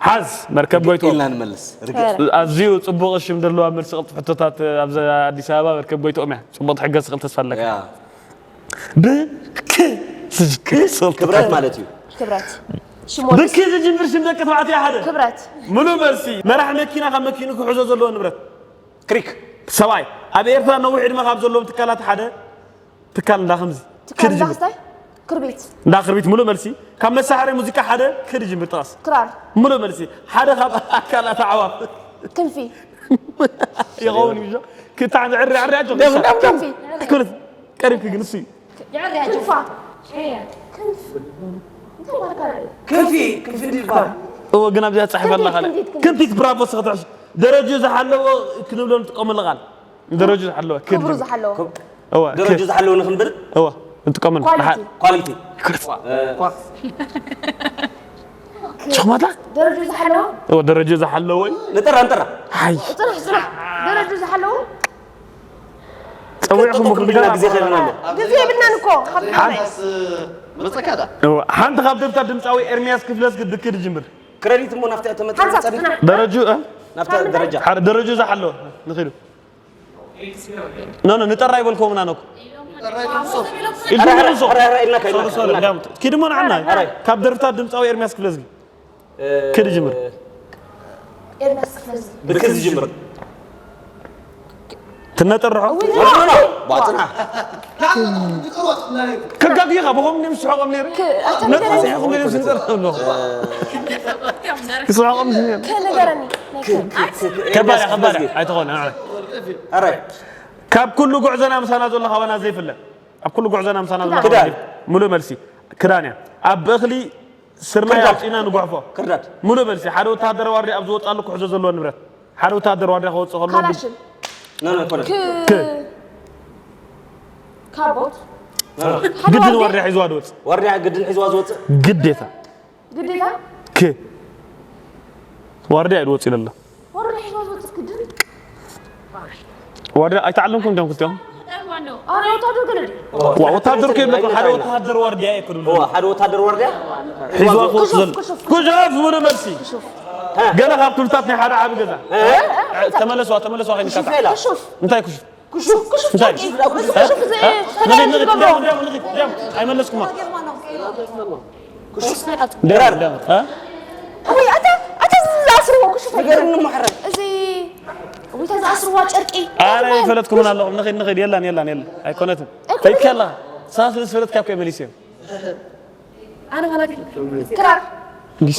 ሓዝ፣ መርከብ ጎይትኦም። ኢልና ንመልስ። ርግእ። ኣዝዩ ጽቡቕ ሽም ዘለዋ መልሲ ቅልጡፍ ሕቶታት ኣብዚ ኣዲስ ኣበባ መርከብ ጎይትኦም እያ። ጽቡቕ ትሕገዝ ክእል ተስፋ ኣለካ። ያ። ብክ-፣ ክብረት ማለት እዩ። ክብረት። ሽሞት። ብክ ዝጅምር ሽም ደቂ ተባዕትዮ ሓደ። ክብረት። ሙሉ መልሲ። መራሕ መኪና ካብ መኪኑ ክሕዞ ዘለዎ ንብረት። ክሪክ። ሰብኣይ። ኣብ ኤርትራ ነዊሕ ዕድመ ካብ ዘለዎም ትካላት ሓደ ትካል እንዳ ከምዚ። ትካል እንዳ ክርቢት። እንዳ ክርቢት ሙሉ መልሲ። ካብ መሳርሒ ሙዚቃ ሓደ ክድ ጅምር ጥቐስ። ክራር። ሙሉ መልሲ። ሓደ ካብ ኣካላት ኣዕዋፍ። ክንፊ። ይኸውን እዩ። ክታዕ ዕሪ ዕሪ ኣጆ። ደም፣ ደም፣ ደም። ክንፊ። ኣይኮነት። ቀሪብኪ ግን እሱ እዩ። ክንፋ። ክንፊ፣ ክንፊ እንዲልካ። እዎ፣ ግን ኣብዚኣ ትጽሕፍ ኣላ ካልእ። ክንፊት፣ ክንፊት። ክንፊት ብራቮ ስኽትዕሽ። ደረጃ ዝሓለዎ ክንብሎ ንጥቀመሉ ቃል። ደረጃ ዝሓለወ፣ ክብሪ ክድ ዝሓለወ። እወ፣ ደረጃ ክ-፣ ዝሓለወ ንኽንብል? እወ፣ ንጥቀመሉ። ኳሊቲ። ሓ-፣ ኳሊቲ። እ፣ ሸማታ? ደረጃ ዝሓለወ? እወ፣ ደረጃ ዝሓለወ። ንጥራ፣ ንጥራ። ሓይ። ጽናሕ፣ ጽናሕ። ደረጃ ዝሓለወ? ጸዊዕኩም ክልተ ግዜ ከይድና ኣሎ። ግዜ የብልናን እኮ። ካብ ሓን-፣ መጸካ ዳ? እወ፣ ሓንቲ ካብ ደርፍታት ድምጻዊ ኤርሚያስ ክፍለስ ግድክ ድጅምር። ክረዲት እሞ ናብቲ እተመጸ ሓንሳብ ጸኒሕ። ጽናሕ። ደረጁ፣ እ? ናብቲ ደረጃ። ሓደ ደረጁ ዝሓለወ ንኺዱ። ኖ፣ ኖ፣ ንጠራ ይበልኩምና ነኩ። ኢልኩም ንሱ። ኧረ፣ ኧረ፣ ኧረ፣ ኢልና ከይድና። ሶሪ፣ ሶሪ፣ ኢልና። እንዳምጡ። ኪድሞ ንዓና። ኧረ። ካብ ደርፍታት ድምጻዊ ኤርሚያስ ክፍለዝጊ። እ፣ ክድ ጅምር። ኤርሚያስ ክፍለዝጊ። ብክድ ዝጅምር። ትነጠርሖ? እውይ፣ ኖ፣ ኖ፣ ኖ። ቧ፣ ጽናሕ። ከጋግኻ፣ ብኸም ነም ስሖቆም ነይሩ። ክ-፣ ኣታ ነጥብ ንገረኒ። ስሖቆም ነይሩ ዝንጠር ኣሎ። ክስሖቆም ነይሩ። ከ-፣ ንገረኒ። ናይ ከ-፣ ከባድ፣ ከባድ። ኣይትኾን፣ ኣረ። ኣረ። ካብ ኩሉ ጉዕዞና ምሳና ዘሎ ካባና ዘይፍለ። ኣብ ኩሉ ጉዕዞና ምሳና ዘሎ ክዳን። ካባና ዘይፍለ። ሙሉእ መልሲ። ክዳን እያ። ኣብ እኽሊ ስርናይ ክርዳድ። ኣውፂና ንጓሕፎ። ክርዳድ። ሙሉእ መልሲ። ሓደ ወታሃደራዊ ዋርድያ ኣብ ዝወፅኣሉ ክሕዞ ዘለዎ ንብረት። ሓደ ወታሃደር ዋርድያ ክወፅእ ከሎ ካላሽን። ኖ፣ ኖ፣ ኣይኮነን። ክ-፣ ክ-፣ ካቦት። ኖ፣ ኖ። ሓደ ግድን ዋርድያ። ዋርድያ ሒዝዋ ዝወፅእ። ዋርድያ ግድን ሒዝዋ ዝወፅእ። ግዴታ። ግዴታ? ክ-፣ ዋርድያ እዩ ዝወፅእ ኢለ ኣሎ። ዋርድያ ሒዝዋ ዝወፅእ ግድን? ዋርድያ ኣይተዓለምኩም ዲኹም ክልቲኦም? ኣነ ወታደር ግን እንዲ። ዋ፣ ወታደር ከይብለኩም፣ ሓደ ወታደር ዋርድያ እየ ክብሉ። ዋ፣ ሓደ ወታደር ዋርድያ? ሒዝዋ ክወፅእ ዘሎ። ክሹፍ፣ ክሹፍ። ክሹፍ፣ ሙሉእ መልሲ። ክሹፍ። ገለ ካብ ክፍልታት ናይ ሓደ ዓቢ ገዛ። እ? ተመለስዋ፣ ተመለስዋ፣ ከይንካታዕ። ክሹፍ ኢላ። ክሹፍ። እንታይ ክሹፍ? ክሹፍ፣ ክሹፍ እንታይ? ጨርቂ። እዚ ክሹፍ እዚ እ? ተጋይሩ ንኺድ፣ ንኺድ፣ ዝገብሮ። ንኺድ፣ ንኺድ፣ ንኺድ። ኣይመለስኩማ። ክሹፍ። ድራር። ድራር። እ? ወይ ኣታ፣ ኣታ እዚ ዝኣስርዎ ክሹፍ ንገርኒ እሞ ሕራይ። እዚ፣ ወይ እታ ዝኣስርዋ ጨርቂ። ኣነ ይፈለጥኩምን ኣለኹም። ንኺድ፣ ንኺድ። የላን፣ የላን፣ የላን። ኣይኮነትን። ኣይኮነትን። ከይድካ ኣለኻ። ንስኻ ስለ ዝፈለጥካ እኮ እየ መሊሰ። ኣነ ማለት ክራር። እንዲስ።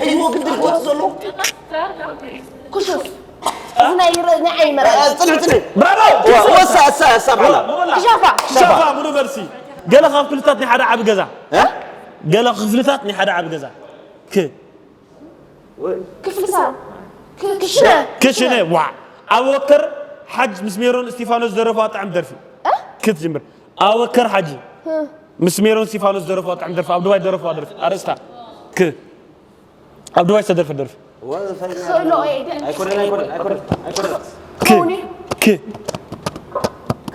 ሕልሞ ግድን ክወጽእ ዘሎ። ክሹፍ። እዚ ናይ ረ-፣ ናይ ዓይኒ መርኣዪ። እ፣ ጽንሕ፣ ጽንሕ። ብራቮ! ወ-፣ ወሳ፣ እሳ፣ እሳ፣ ብሓላ። ክሻፋ። ክሻፋ፣ ሙሉ መልሲ። ገለ ካብ ክፍልታት ናይ ሓደ ዓቢ ገዛ። እ? ገለ ክፍልታት ናይ ሓደ ዓቢ ገዛ። ክ-፣ ክፍሊ ሳሎን። ክ-፣ ክሽነ። ክሽነ፣ ዋ። ኣቡበከር ሓጅ ምስ ሜሮን እስቲፋኖስ ዝደረፍዋ ጥዕም ደርፊ። እ? ክትጅምር። ኣቡበከር ሓጂ። እ። ምስ ሜሮን እስቲፋኖስ ዝደረፍዋ ጥዕም ደርፊ፣ ኣብ ዱባይ ዝደረፍዋ ደርፊ። ኣርእስታ። ክ-፣ ኣብ ዱባይ ዝተደርፈ ደርፊ። ክኽእሎ እየ ግን። ኣይኮነን፣ ኣይኮነን፣ ኣይኮነን፣ ኣይኮነን። ክ-፣ ክኾኒ? ክ-፣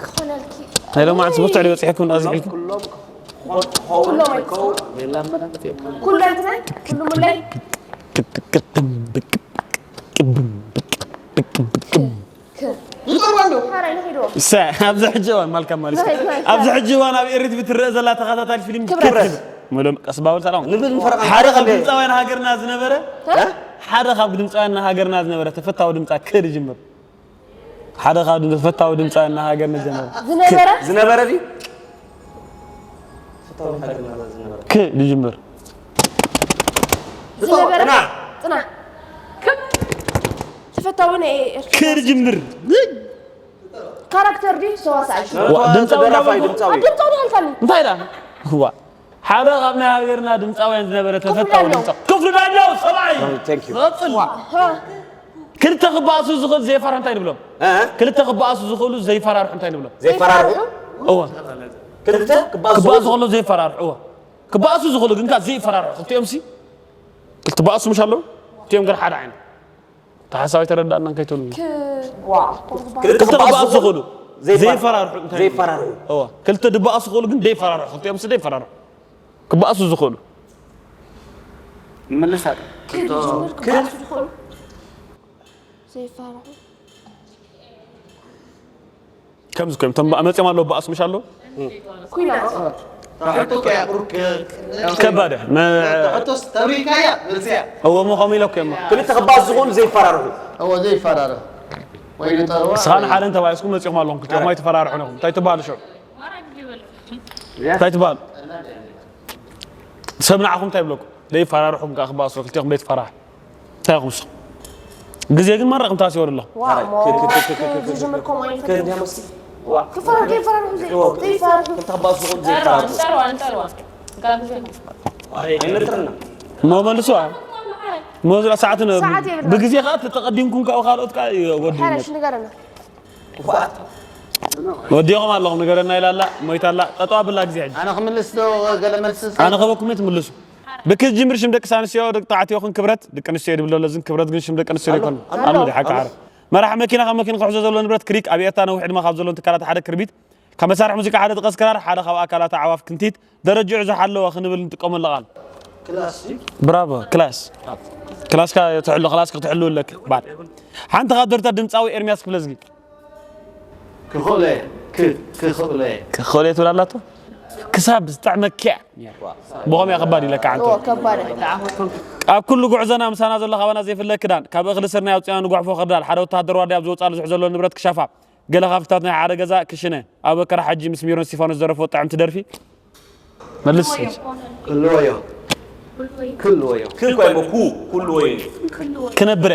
ክኾነልኪ። ናይ ሎማዓንቲ ብትዕሊ በፂሕኩም፣ ኣዝሒልኩም። ኩሎም ክኾን፣ ክኸውን፣ ኩሎም ክኸውን። ኩሎም ትናይ፣ ኩሉ ሙለይ። ክ-፣ ንጠርባ እንዶ። ሓራይ ንኺድዎ። ሰ-፣ ኣብዚ ሕጂ እዋን ማልካ ማሊስ። ናይ፣ ናይ፣ ኣብዚ ናይ። ሕጂ እዋን ኣብ ኤሪት ብትረአ ዘላ ተኸታታሊ ፊልም ክብረት። ክብረት። ሙሉእ ቀስ ባብል ሰላም። ንብል ንፈረቓ ሓደ ካብ እንደ ድምፃውያን ሃገርና ዝነበረ፣ እ? ሓደ ካብ ድምፃውያን ሃገርና ዝነበረ ተፈታዊ ድምፃ ክድ ጅምር። ሓደ ካብ ድም-፣ ተፈታዊ ድምፃውያን ሃገርና ዝነበረ። ዝነበረ? ዝነበረ ድዩ? ተፈታዊ ሃገርና ዝነበረ። ክድ ጅምር። ዝነበረ? ጽናሕ። ጽናሕ። ተፈታዊ ናይ ኤርትራ። ክድ ጅምር። ካራክተር ድዩ ተዋሳኣይ? ዋ፣ ድምፃዊ ተደራፋይ፣ እንዳበልኩ። ድምፃዊ። አ፣ ድምፃዊ ዲዩ ኣልካኒ? እንታይ ኢላ? ዋ። ሓደ ካብ ናይ ሃገርና ድምፃውያን ዝነበረ ክፍሊ ተፈታዊ ዳኛው። ድምፃዊ። ክፍሊ ዳኛው፣ ሰብኣይ። ኦ፣ thank you። ዝቐፅል። ሃ። ክልተ ክበኣሱ ዝኽእል ዘይፈራርሑ እንታይ ንብሎም? እ? ክልተ ክበኣሱ ዝኽእሉ ዘይፈራርሑ እንታይ ንብሎም? ዘይፈራርሑ? እወ። ክልተ ክበኣሱ ክበኣሱ ዝኽእሉ? ዝኽእሉ ዘይፈራርሑ፣ እወ። ክበኣሱ ዝኽእሉ ግን ከኣ ዘይፈራርሑ። ክልቲኦም ሲ? ክልተ ክበኣሱ ምሽ ኣለዉ? ክልቲኦም ግን ሓደ ዓይነት። ተሓሳዊ ተረዳእና ከይትብሉ። ክ- ዋ ክልተ ክልተ ክበኣሱ ክበኣሱ ዝኽእሉ ዘይፈራርሑ። ዘይፈራርሑ እንታይ? ዘይፈራርሑ። እዋ ክልተ ድበኣሱ ዝኽእሉ ግን ዘይፈራርሑ ክልቲኦም ምስ ዘይፈራርሑ ክበኣሱ ዝኽእሉ ምልሳት ክልተ ክበኣሱ ዝኽእሉ ዘይፈራርሑ ከምዚ ኮይም እቶም መፅኦም ኣለዉ በኣሱ ምሽ ኣለዉ ኩናት ሕቶ ከያ ብሩክ ከባድ እያ። መ- ሕቶስ ተብሪካያ መልስያ እዎ እሞ ከምኡ ኢለኩ እሞ ክልተ ክበኣሱ ዝኾኑ ዘይፈራርሑ። እዎ ዘይፈራርሑ ወይ ንጠርዋ ንስኻን ሓደን ተባኢስኩም መፂኹም ኣለኹም ክልቲኹም ኣይትፈራርሑን ኢኹም እንታይ ትበሃሉ ሽዑ እንታይ ትበሃሉ ሰብ ንዓኹም እንታይ ይብለኩም ዘይፈራርሑኩም ከዓ ክበኣሱ ክልቲኹም ዘይትፈራርሑ እንታይ ኢኹም ንስኹም ግዜ ግን መረቕ ምታስ ይወርድ ኣለኹም ዋ ሞ ዝጅምር ከምኡ ኣይፈልጥን ክፈራርሑ ዘይፈራርሑ ዘይፈራርሑ ክልተ ክበኣሱ ዝኾኑ ዘይፈራርሑ። ንጠርዋ ንጠርዋ ጋብዘ ኣይነጥርና። እሞ መልሱ እሞ ዝላ ሰዓት ነ- ሰዓት የብልና። ብግዜ ከዓ ተተቐዲምኩም ካብኡ ካልኦት ከዓ ወዲ ሓረሽ ንገረና ወዲኹም ኣለኹም ንገረና ኢላ ኣላ ሞይታ ኣላ ጠጠዋ ብላ ግዜ ሕጂ ኣነ ክምልስ ዶ ገለ መልሲ ኣነ ከበኩም እየ ትምልሱ ብክትጅምር ሽም ደቂ ኣንስትዮ ደቂ ተባዕትዮ ኹን ክብረት ደቂ ኣንስትዮ ድብል ዘሎ ዝን ክብረት ግን ሽም ደቂ ኣንስትዮ ይኮን ኣሎ ሓቂ ዓረ መራሕ መኪና ካብ መኪና ክሕዞ ዘሎ ንብረት ክሪክ ኣብ ኤርትራ ነዊሕ ዕድመ ካብ ዘለዎም ትካላት ሓደ ክርቢት ካብ መሳርሒ ሙዚቃ ሓደ ጥቀስ ክራር ሓደ ካብ ኣካላት ኣዕዋፍ ክንቲት ደረጅዑ ዝሓለወ ክንብል ንጥቀመሉ ቃል ክላሲክ ብራቮ ክላስ ክላስካ ትሕሉ ክላስካ ክትሕሉ ኣለክ ባል ሓንቲ ካብ ደርታ ድምፃዊ ኤርሚያስ ክፍለዝጊ ክኽእሎ እየ። ክ- ክኽእሎ እየ። ክኽእሎ እየ ትብል ኣላቶ ክሳብ ዝጠዕመኪያ ብኸም እያ ከባድ ኢለካ ዓንቶ ኦ ከባድ ኣብ ኩሉ ጉዕዞና ምሳና ዘሎ ካባና ዘይፍለ ክዳን ካብ እኽሊ ስርናይ ኣውፅና ንጓሕፎ ክርዳድ ሓደ ወታሃደር ዋርድያ ኣብ ዝወፃሉ ዝሕ ዘሎ ንብረት ክሻፋ ገለ ካፍታት ናይ ሓደ ገዛ ክሽነ ኣብ ከራ ሓጂ ምስ ሚሮን ስቲፋኖስ ዝደረፎ ጣዕምቲ ደርፊ መልስ ክልወዮ ክልወዮ ክልወ እሞ ኩ ኩልወ እዩ። ክነብረ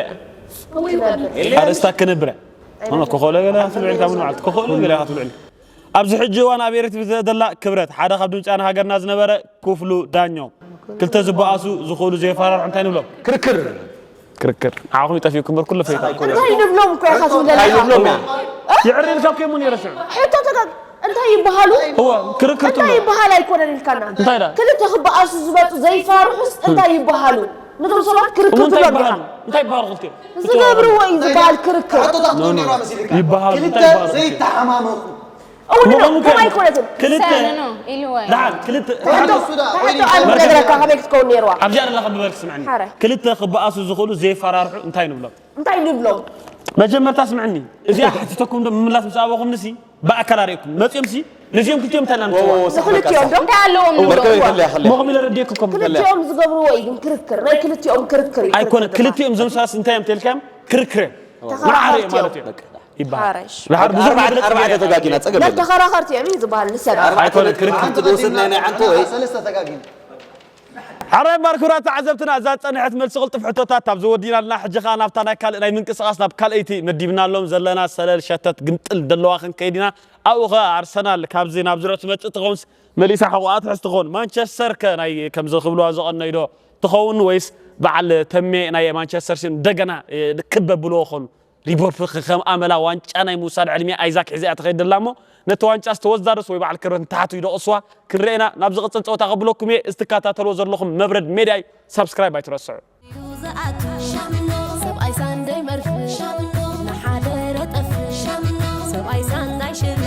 ኣርእስታ ክነብረ ሆኖ ክኾሎ ገለ ክትብልዕልካ ምን ማለት ክኾሎ ገለ ክትብልዕል ኣብዚ ሕጂ እዋን ኣብ ኤርትሪ ዘደላ ክብረት ሓደ ካብ ድምፅያን ሃገርና ዝነበረ ክፍሉ ዳኛው ክልተ ዝበኣሱ ዝኽእሉ ዘይፈራርሑ እንታይ ንብሎም ክርክር ክርክር ንዓኹም ይጠፊእኩም በር ኩሉ ፈይታ እንታይ ንብሎም እኮ ኢኻ ትብለና እንታይ ንብሎም እያ? ይዕርልካ እኮ እሞ ነይረ ሽዑ ሕቶ ተጋ እንታይ ይበሃሉ እወ ክርክር እንታይ ትብሎ ይበሃል ኣይኮነን ኢልካና እንታይ ዳ ክልተ ክበኣሱ ዝበፁ ዘይፈራርሑስ እንታይ ይበሃሉ ነቶም ሰባት ክርክር እሞ እንታይ ትብሎም ይበሃሉ ኢኻ እንታይ ይበሃሉ ክልቲኦም ዝገብርዎ እዩ ዝበሃል ክርክር ሕቶታት ክኾኑ ነይሩ መሲልካ ይበሃሉ ክልተ እንታይ ይበሃሉ ዘይተሓማመቑ እውን ምኾኑ ከምኡ ኣይኮነትን ክልተ ሰነ ነው ኢልወ ዳሓን ክልተ ሕቶ እሱ ዳ ወይ ሕቶ ኣነ መርገ- ነገረካ ከመይ ክትከውን ነይርዋ ኣብዚኣ ዘለካ ክበልክ ስምዕኒ ሓረ። ክልተ ክበኣሱ ዝኽእሉ ዘይፈራርሑ እንታይ ንብሎም እንታይ ንብሎም መጀመርታ ስምዕኒ እዚኣ ሕትተኩም ዶ ምምላስ ምስ ኣበኹምንሲ ብኣካል ኣርእኩም መፅኦምሲ ነዚኦም ክልቲኦም እንታይ ኢና ንፅውዖም ንክልቲኦም ዶ እንታይ ኣለዎም ንብሎ መርከበይ ከለያ ከለያ ክልቲኦም ዝገብርዎ እዩ ግን ክርክር ናይ ክልቲኦም ክርክር እዩ ኣይኮነ ክርክር ክልቲኦም እዞም ሰባት እንታይ እዮም ተልካዮም ክርክር እዮም ማዕረ እዮም ማለት እዮም ይበሃል ሓረሽ ድሓር ብዙሕ ኣርባዕተ መግለፂ ኣርባዕተ የለን። ተጋጊና ፀገም የለን። መተኸራኸርቲ እዮም እዩ ዝበሃል ንሰብ ኣርባዕተ ኣይኮነ ክርክር ሓንቲ ዝወሰድናዮ ናይ ዓንቶ ወይ ሰለስተ ተጋጊና ሓራይ ባር ክብራት ተዓዘብትና እዛ ዝፀንሐት መልሲ ቅልጡፍ ሕቶታት ኣብ ዝወዲናልና ሕጂ ከዓ ናብታ ናይ ካልእ ናይ ምንቅስቃስ ናብ ካልኣይቲ መዲብናሎም ዘለና ሰለል ሸተት ግምጥል ደለዋ ክንከይድ ኢና ኣብኡ ከ ኣርሰናል ካብዚ ናብ ዝርዕ ትመፅእ ትኸውንስ መሊሳ ሕቑኣ ትሕዝ ትኸውን ማንቸስተር ከ ናይ ከምዚ ክብልዋ ዝቐነዩ ዶ ትኸውን ወይስ በዓል ተሜ ናይ ማንቸስተር ሽን እንደገና ክበብልዎ ኾኑ ሊቨርፑል ከም ኣመላ ዋንጫ ናይ ምውሳድ ዕልሚ ኣይዛክ ሒዛ እያ ትኸይድ ደላ እሞ ነቲ ዋንጫ ዝተወዛደስ ወይ በዓል ክብረት ንታሕቱ ይደቕስዋ ክንርኤና ናብ ዝቕፅል ፀወታ ከብለኩም እየ እዚ ትከታተልዎ ዘለኹም መብረድ ሜድያ እዩ ሳብስክራይብ ኣይትረስዑ ሰብኣይ ሳንዳይ መርፍ ንሓደረ ጠፍ ሰብኣይ ሳንዳይ ሽላ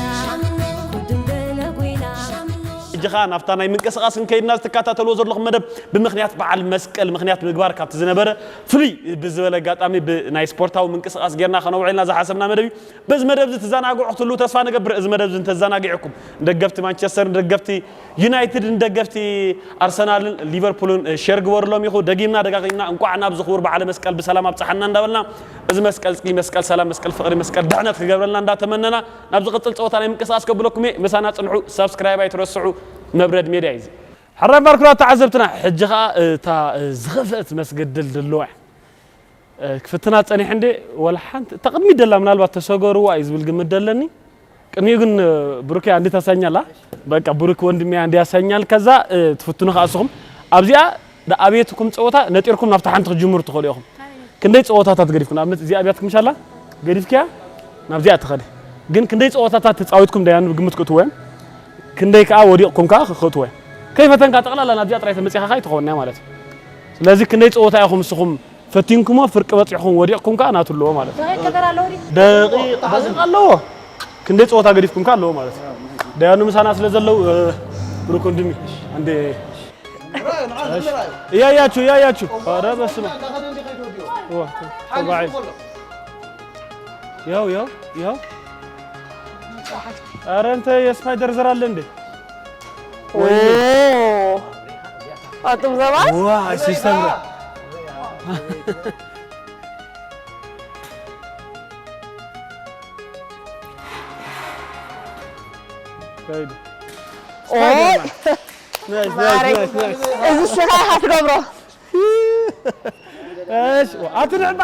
ኩድም ገለ ጉይላ ሕጂ ኸዓ ናብታ ናይ ምንቅስቃስ ክንከይድና ዝትከታተልዎ ዘለኹም መደብ ብምኽንያት በዓል መስቀል ምኽንያት ምግባር ካብቲ ዝነበረ ፍሉይ ብዝበለ ኣጋጣሚ ብናይ ስፖርታዊ ምንቅስቃስ ጌርና ከነውዕልና ዝሓሰብና መደብ እዩ በዚ መደብ እዚ ትዘናግዑ ክትህልዉ ተስፋ ንገብር እዚ መደብ እዚ እንተዘናጊዕኩም ንደገፍቲ ማንቸስተር ንደገፍቲ ዩናይትድ ንደገፍቲ ኣርሰናልን ሊቨርፑልን ሸር ግበሩሎም ኢኹ ደጊምና ደጋጊምና እንቋዕ ናብዚ ክቡር በዓለ መስቀል ብሰላም ኣብፀሓና እንዳበልና እዚ መስቀል ፅጊ መስቀል ሰላም መስቀል ፍቕሪ መስቀል ድሕነት ክገብረልና እንዳተመነና ናብ ዝቕፅል ፀወታ ናይ ምንቅስቃስ ከብለኩም እየ ምሳና ፅንሑ ሳብስክራይብ ኣይትረስዑ መብረድ ሜድያ እዩ ሕራይ ባርኩራ ተዓዘብትና ሕጂ ከዓ እታ ዝኸፍአት መስገደል ደለዋ እያ ክፍትና ፀኒሐ እንደ ወላ ሓንቲ እታ ቅድሚት ደላ ምናልባት ተሰገርዋ እዩ ዝብል ግምት ደለኒ ቅድሚኡ ግን ብሩክ አንዴ ታሳኛላ በቃ ብሩክ ወንድሜ አንዴ ያሳኛል ከዛ ትፍትኑ ከኣስኹም ኣብዚኣ ኣቤትኩም ፀወታ ነጢርኩም ናብታ ሓንቲ ክጅምሩ ትኽእሉ ኢኹም ክንደይ ፀወታታት ገዲፍኩም ንኣብነት እዚኣ ኣብያትኩም ሻላ ገዲፍክያ ናብዚኣ ትኸዲ ግን ክንደይ ፀወታታት ተፃዊትኩም ደያን ግምት ክእትወ እዮም ክንደይ ከዓ ወዲቕኩም ከዓ ክእትወ እዮም ከይፈተንካ ጠቕላላ ናብዚኣ ጥራይ ተመፂኻ ከዓ ይትኸውን እያ ማለት እዩ ስለዚ ክንደይ ፀወታ ኢኹም ንስኹም ፈቲንኩሞ ፍርቂ በጺሕኩም ወዲቕኩም ከኣ ናቱ ኣለዎ ማለት እዩ። ደቂቕ ኣለዎ ድዩ? ደቂቕ ኣለዎ። ክንደይ ጸወታ ገዲፍኩም ከኣ ኣለዎ ማለት እዩ። ደያኑ ምሳና ስለ ዘለዉ፣ እ፣ ብሩክ ወንድሜ፣ እንዴ፣ እሺ። እያያችሁ፣ እያያችሁ። ኧረ በስመ አብ። ዋ፣ ተባዕ። ያው፣ ያው፣ ያው። ኧረ እንተ የስፓይደር ዘር አለ እንዴ? ኦ። አጥም ዘባት? ዋ፣ ሲስተም ነው። ከይዱ። ኦ። ስፓይደርማን። ናይስ፣ ናይስ፣ ማረይ። ናይስ፣ ናይስ። እዚ ስኻ ኢኻ ትገብሮ። እሺ፣ ኣትንዕባ።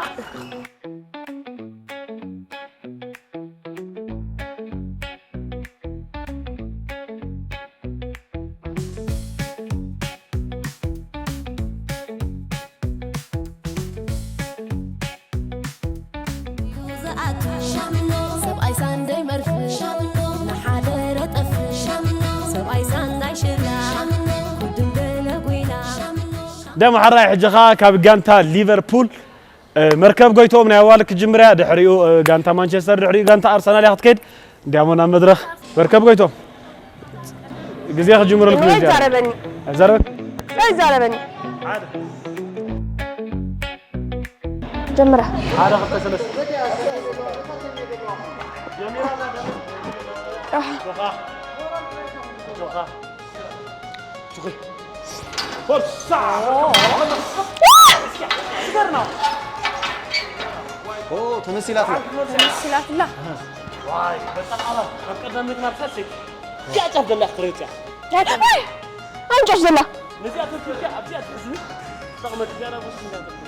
ዝኣቱ ሻምኖ፣ ሰብኣይ ሳንደይ መርፍ፣ ሻምኖ፣ ንሓደረ ጠፍ፣ ሻምኖ፣ ሰብኣይ ሳንዳይ ሽላ፣ ሻምኖ፣ ኩድም ገለ ጉይና፣ ሻምኖ። ደም ሓራይ ሕጂ ኸኣ ካብ ጋንታ ሊቨርፑል፣ እ፣ መርከብ ጎይቶም ናይ ኣዋልድ ክጅምር እያ። ድሕሪኡ፣ እ፣ ጋንታ ማንቸስተር፣ ድሕሪኡ ጋንታ ኣርሰናል እያ ክትከይድ። እንዲያሞ ናብ መድረኽ መርከብ ጎይቶም። ግዜ ክጅምረልኩም እዩ። ኣይዛረበኒ። ኣይዛረበኒ? ኣይዛረበኒ። ጀምራ። ሓደ፣ ክልተ፣ ሰለስተ። ጀሚራ ኣላ፣ ጀሚራ። ኣሕ። ጆኻ። ጆኻ። ሹኺ። ፎርሳ። ስገርና። ኦ፣ ተመሲላትና። ተመሲላትና። ዋይ፣ በቃ፣ ኣብ ቀዳሚት ናብ ሳሴ። እዚኣ ጫፍ ዘላ ክትረግጽ እያ። ኣይ! ኣንጨፍ ዘላ። ነዚኣ ትወስድ እዚኣ፣ ኣብዚኣ ትሕዝኒ። ተቐመጥ፣ እዚኣ ናብ ውስጥ እንዳትወስድ።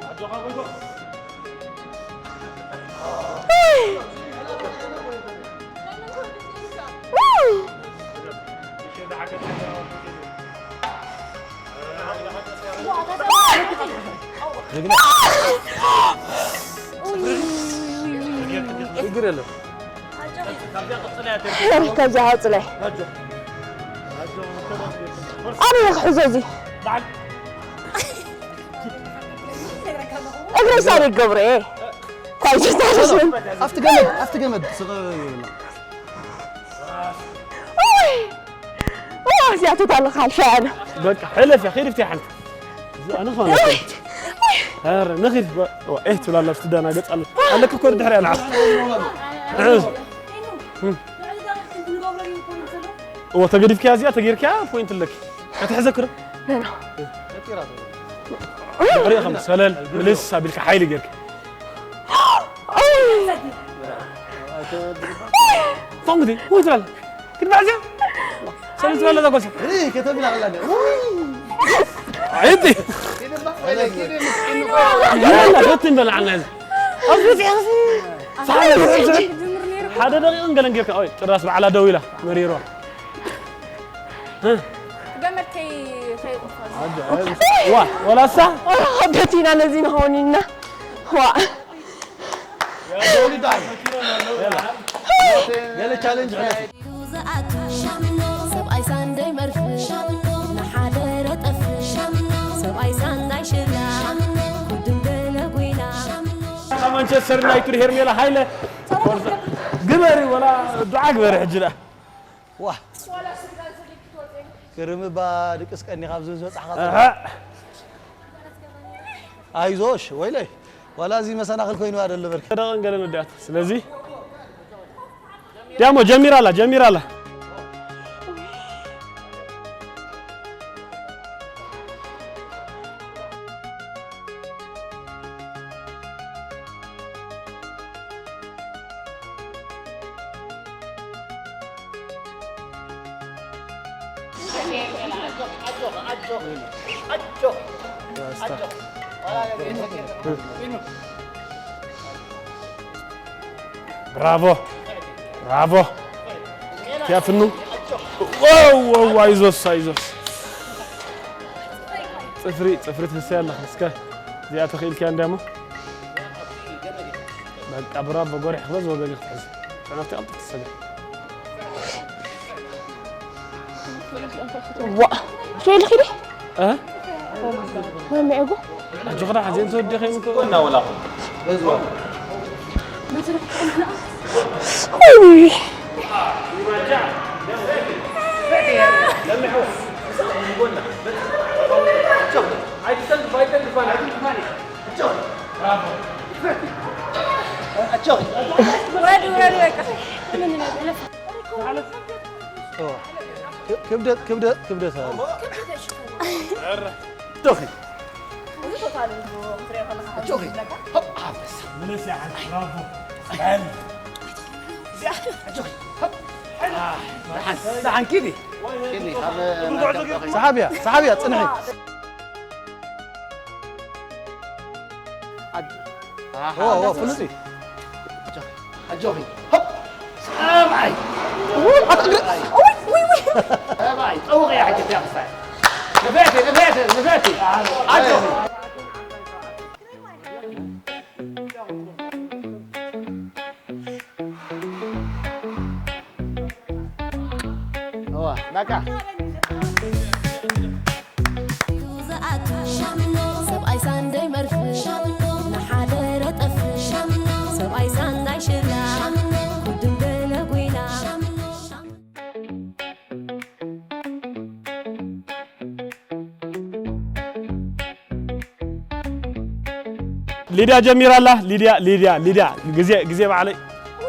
ኣጆኻ ጎይቶ። ችግር የለም። ከዛ ቀጽለይ። ኣበይ ክሕዞ እዚ? እግረይ ሳብ ይገብረ። ኳይ ጀታሽን። ኣብቲ ገመድ፣ ኣብቲ ገመድ ስቕ ይብላ። ኦይ! ኦ፣ እዚኣ ትታለኻ ኣልሻ ኣነ። በቃ፣ ሕለፍ እያ፣ ኺድ ፍትያ ሓንቲ። እዚ ኣነ ኾነ። ኦይ! ኧረ፣ ንኺድ፣ በ-፣ ኦ፣ ኤህ ትብላ ኣላ፣ ትደናገጽ ኣላ። ኣለክ እኮ ድሕሪያ ንዓ። እዎ፣ ተገዲፍክያ እዚኣ፣ ተጌርክያ፣ ፖይንት ኣለኪ። ከተሕዘክር። ነና። ድሕሪኡ ከም ሰለል፣ ምልስ ኣቢልካ ሓይሊ ጌርክ። ፋንጉቲ፣ ወይ ትላል። ክትበዕዝያ? ሰለል ትላል እዛ ጓሳ። እይ፣ ከተብላ ኣላ። ኣይቲ። ይላ፣ ፈትን በላ ዓና እዚ። ኣብዚ ጽሑፍ። ሓደ ደቂቕን ገለን ጌርካ። ኦይ፣ ጭራስ ባዕላ ደው ኢላ፣ መሪርዋ። ገመድ ከይ-፣ ከይጠፋ። ዋ፣ ወላሳ? ኦ፣ በቲና ነዚ ንኸውን ኢና። ዋ። ገለ ቻሌንጅ ሕለፊ። ዝኣቱ ሻምኖ፣ ሰብኣይ ሳንደይ መርፍ፣ ሻምኖ፣ ንሓደረ ጠፍ፣ ሻምኖ፣ ሰብኣይ ሳንዳይ ሽላ፣ ሻምኖ፣ ኩድም ገለ ጉይና፣ ሻምኖ። ማንቸስተር ዩናይትድ ሄርሜላ ሃይለ ግበሪ፣ ወላ ዱዓ ግበሪ ሕጂ ደኣ። ዋ። ክርምባ ድቅስ ቀኒ ካብ ዝብዝ በጻሕካ ዘሎ። ኣሃ። ኣይዞሽ፣ ወይለይ። ዋላ እዚ መሰናኽል ኮይኑ ኣደሎ በርክ። ደቀን ገለን ወዲኣት። ስለዚ ዲያሞ ጀሚራ ኣላ፣ ጀሚራ ኣላ። ብራቮ፣ ብራቮ። ያፍኑ። ዋው፣ ዋው፣ ኣይዞስ፣ ኣይዞስ። ጽፍሪ፣ ጽፍሪ ትህሰ ኣለኻ። እስከ እዚኣ ተኽኢልክያ እንዲያሞ። በቃ ብራቮ፣ ጎሪሕ ክበዝ ወገን ክትሕዝ። ተናፍቲ ኣልጥ ትሰገ። ዋ፣ ሸይል ኺዲ? እ? ማሚ ዕጉ። ኣጆኽዳ ሓዘን ተወዲኺ ምኮ። ጎና ወላኹ። በዝዋ። ውይ። ኣጆኺ። ውረዱ፣ ውረዱ በቃ። ክብደት ክብደት ክብደት ኣለ። ኣጆኺ። ኣጆኺ። ኣጆኺ። ደሓን ኪዲ። ኪዲ ካብ ሰሓብያ ሰሓብያ ጽንሒ። ኣጆ- ኣሃ፣ ኦ፣ ኦ፣ ፍሉጥ እዩ። ኣጆኺ፣ ኣጆኺ። ሆፕ! ሰብኣይ! ሰብኣይ! ጠውቂ እያ ሕጂ እቲኣ ክስታይ። ንፍዕቲ፣ ንፍዕቲ፣ ንፍዕቲ። ኣጆኺ። እዋ፣ በቃ። ዝኣቱ ሻምኖ ሰብኣይ ሳንደይ መርፍ ሻምኖ ንሓደ ረጠፍ ሻምኖ ሰብኣይ ሳንዳይ ሽላ ሻምኖ ኩድም ገለ ጉይላ ሻምኖ ሊድያ ጀሚራ ኣላ። ሊድያ ሊድያ ሊድያ ግዜ ግዜ ባዕለይ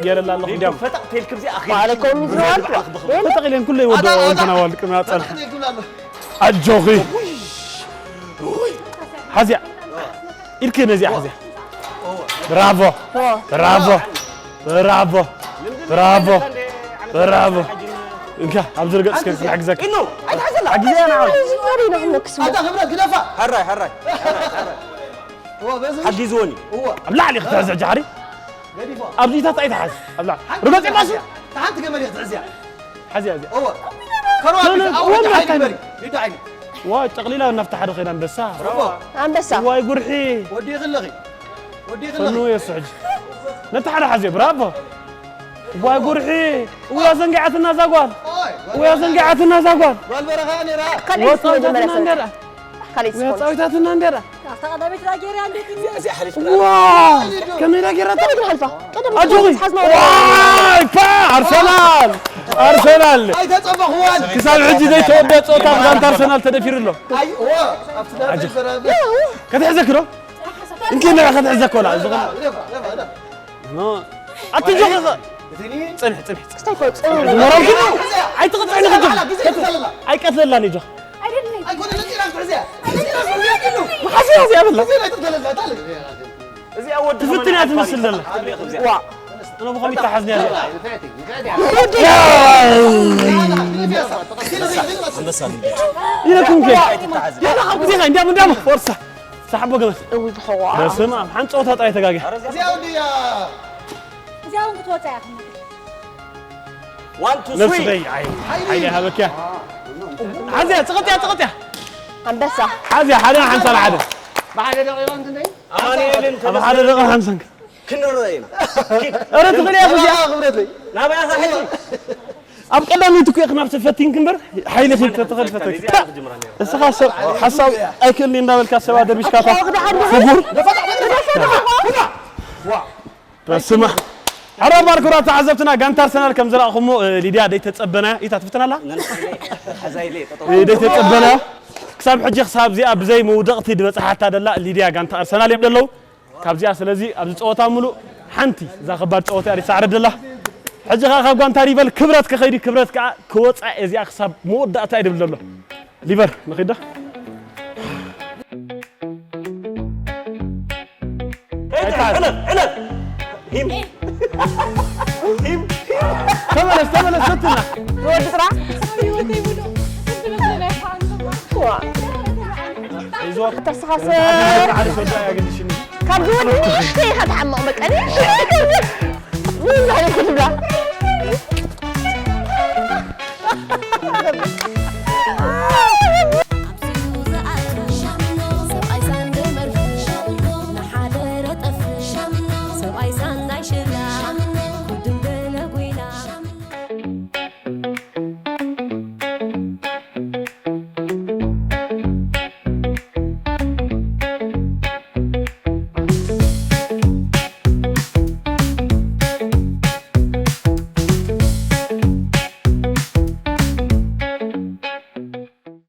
ገይረላ ኣለኹ። እንዲያም ፈጠቕ ቴልክ ብዚኣ ኣኺል ባዕለይ ኮሚት ዝነበርኩ ፈጠቕ ኢለን ኩሉ ይወደኦ እንተና ዋልቅ ናጸና ኣጆኺ ሓዝያ ኢልክ ነዚኣ ሓዝያ ብራቮ ብራቮ ብራቮ ብራቮ ብራቮ እንካ ኣብዚ ርገጽ ከ ክሕግዘካ ሓግዘያ ንዓ ኣታ ክብረት ግደፋ ሕራይ ሕራይ እዎ በዚ ሓጊዝዎን እዩ እዎ ኣብ ላዕሊ ክትሕዝ ሕጂ ሓሪ ገዲፎ ኣብዚታት ኣይትሓዝ ኣብ ላዕሊ ርገጽ ይባሱ ሓንቲ ገመድ ክትሕዝያ ሓዝያ እዚኣ እዎ ከርዋ ሎሎ ኣብ ወን ወዲ ዓይኒ መካኒ። በሪ ሊዳ ዓይኒ ዋይ ጠቕሊላ ናብቲ ሓደ ኸይዳ ኣንበሳ እዎ ኣንበሳ ዋይ ጉርሒ ወዲኺ ኣለኺ ወዲኺ ፈኑ ኣለኺ የሱ ሕጂ ነቲ ሓደ ሓዝዮ ብራቮ ዋይ ጉርሒ ውያ ዘንጊዓትና እዛ ጓል ኦይ ውያ ዘንጊዓትና እዛ ጓል ጓል በረኻ ነራ ካልእ እስኪ ወፃዊታትና መጀመርያ እንደራ ካልእ እስኪ ወፃዊታትና እንደራ ተቐዳሚት ዳጌርያ እንዴት ዋ ከመይ ዳ ጌራታ ቀደም ንሓልፋ ቀደም ኣጆኺ ሓዝና ዋይ ፓ ኣርሰናል ኣርሰናል ኣይተጸበኽዋን ክሳብ ሕጂ ዘይተወደ ጾታ ብጋንታ ኣርሰናል ተደፊሩ ኣሎ ኣይ እዎ ኣብቲ ጋር ዘይበራብ ከተሕዘኪ ዶ እንኪ ንዕ ከተሕዘኮ ላ ዝኾነ ኣቲ ጆኺ እትኒ ጽንሕ ጽንሕ ክስታይ ኮ ጽኑ ሞራል ግን ኣይትቕጽዕኒ ክጅ ግዜ ትዘለላ ኣይቀትለላን እዩ ጆኺ ኣይኮነ ነፂና ክትሕዝያ ነፂና ክትሕዝያ ኢሉ ሓዚ ሓዚ ያበላ ግዜ ናይ ትተለላ ታለ እዚኣ ወዲ ትፍትን እያ ትመስል ዘላ ዋ እነ ብኸም ይተሓዝኒ ያለ ኢለኩም ከ ያላ ካብ ግዜኻ እንዲያም እንዲያም ፎርሳ ሳሓቦ ገመት እዊ ብኸዋ በስም ኣብ ሓንቲ ጸወታ ጥራይ ተጋግያ እዚኣ ወዲያ እዚኣ እውን ክትወፃ እያ ትመ ዋን ቱ ነፍሲ ስሪ ደይ ሓይሊ ሓይሊ ሃበክያ ሓዝያ ጽቕጥያ ጽቕጥያ ኣንበሳ ሓዝያ ሓደ ሓምሳ ሓደ ብሓደ ደቂቐ እንትንደይ ኣማኑኤልን ኣብ ሓደ ደቂቕ ሓምሳን ክንረአ ኢና ኧረ ትኽእል እያ እዚኣ ክብረተይ ናበይ ኢኻ ሕጂ ኣብ ቀዳመይቲ እኮ ኢኽና ተፈቲንክ እምበር ሓይሊ ኺድ ተተኸል ፈተክ እስኻ ሰብ ሓሳብ ኣይክእልኒ እንዳበልካ ሰባ ደርቢሽካታ ፍጉር በስማ ሓራ ባርኩራ ተዓዘብትና ጋንታ ኣርሰናል ከም ዝረእኹሞ ሊድያ ደይተጸበና ኢታ ትፍትናላ ሓዛይለ ጠጠው ደይተጸበና ክሳብ ሕጂ ክሳብ እዚኣ ብዘይ መውደቕቲ ዝበጽሓታ ደላ ሊድያ ጋንታ ኣርሰናል እዮም ደለዉ ካብዚኣ ስለዚ ኣብዚ ጸወታ ሙሉእ ሓንቲ እዛ ከባድ ጸወታ እያ ሳዕረ ደላ ሕጂ ከዓ ካብ ጋንታ ሪቨል ክብረት ክኸይዲ ክብረት ከዓ ክወፃ እዚኣ ክሳብ መወዳእታ እዩ ድብል ዘሎ ሊቨር ንኺዳ ሕለፍ ሕለፍ ሂም ሂም ተመለስ ተመለስ ሰትና ወዲ ጥራ ይዞ ተሰሓሰ ሓደ ሰዳ ያገድሽኒ ካብ ዝወዲ ንእሽተይ ኢኻ ትሓመቕ በቃ ንእሽተይ ምን ማለት ክትብላ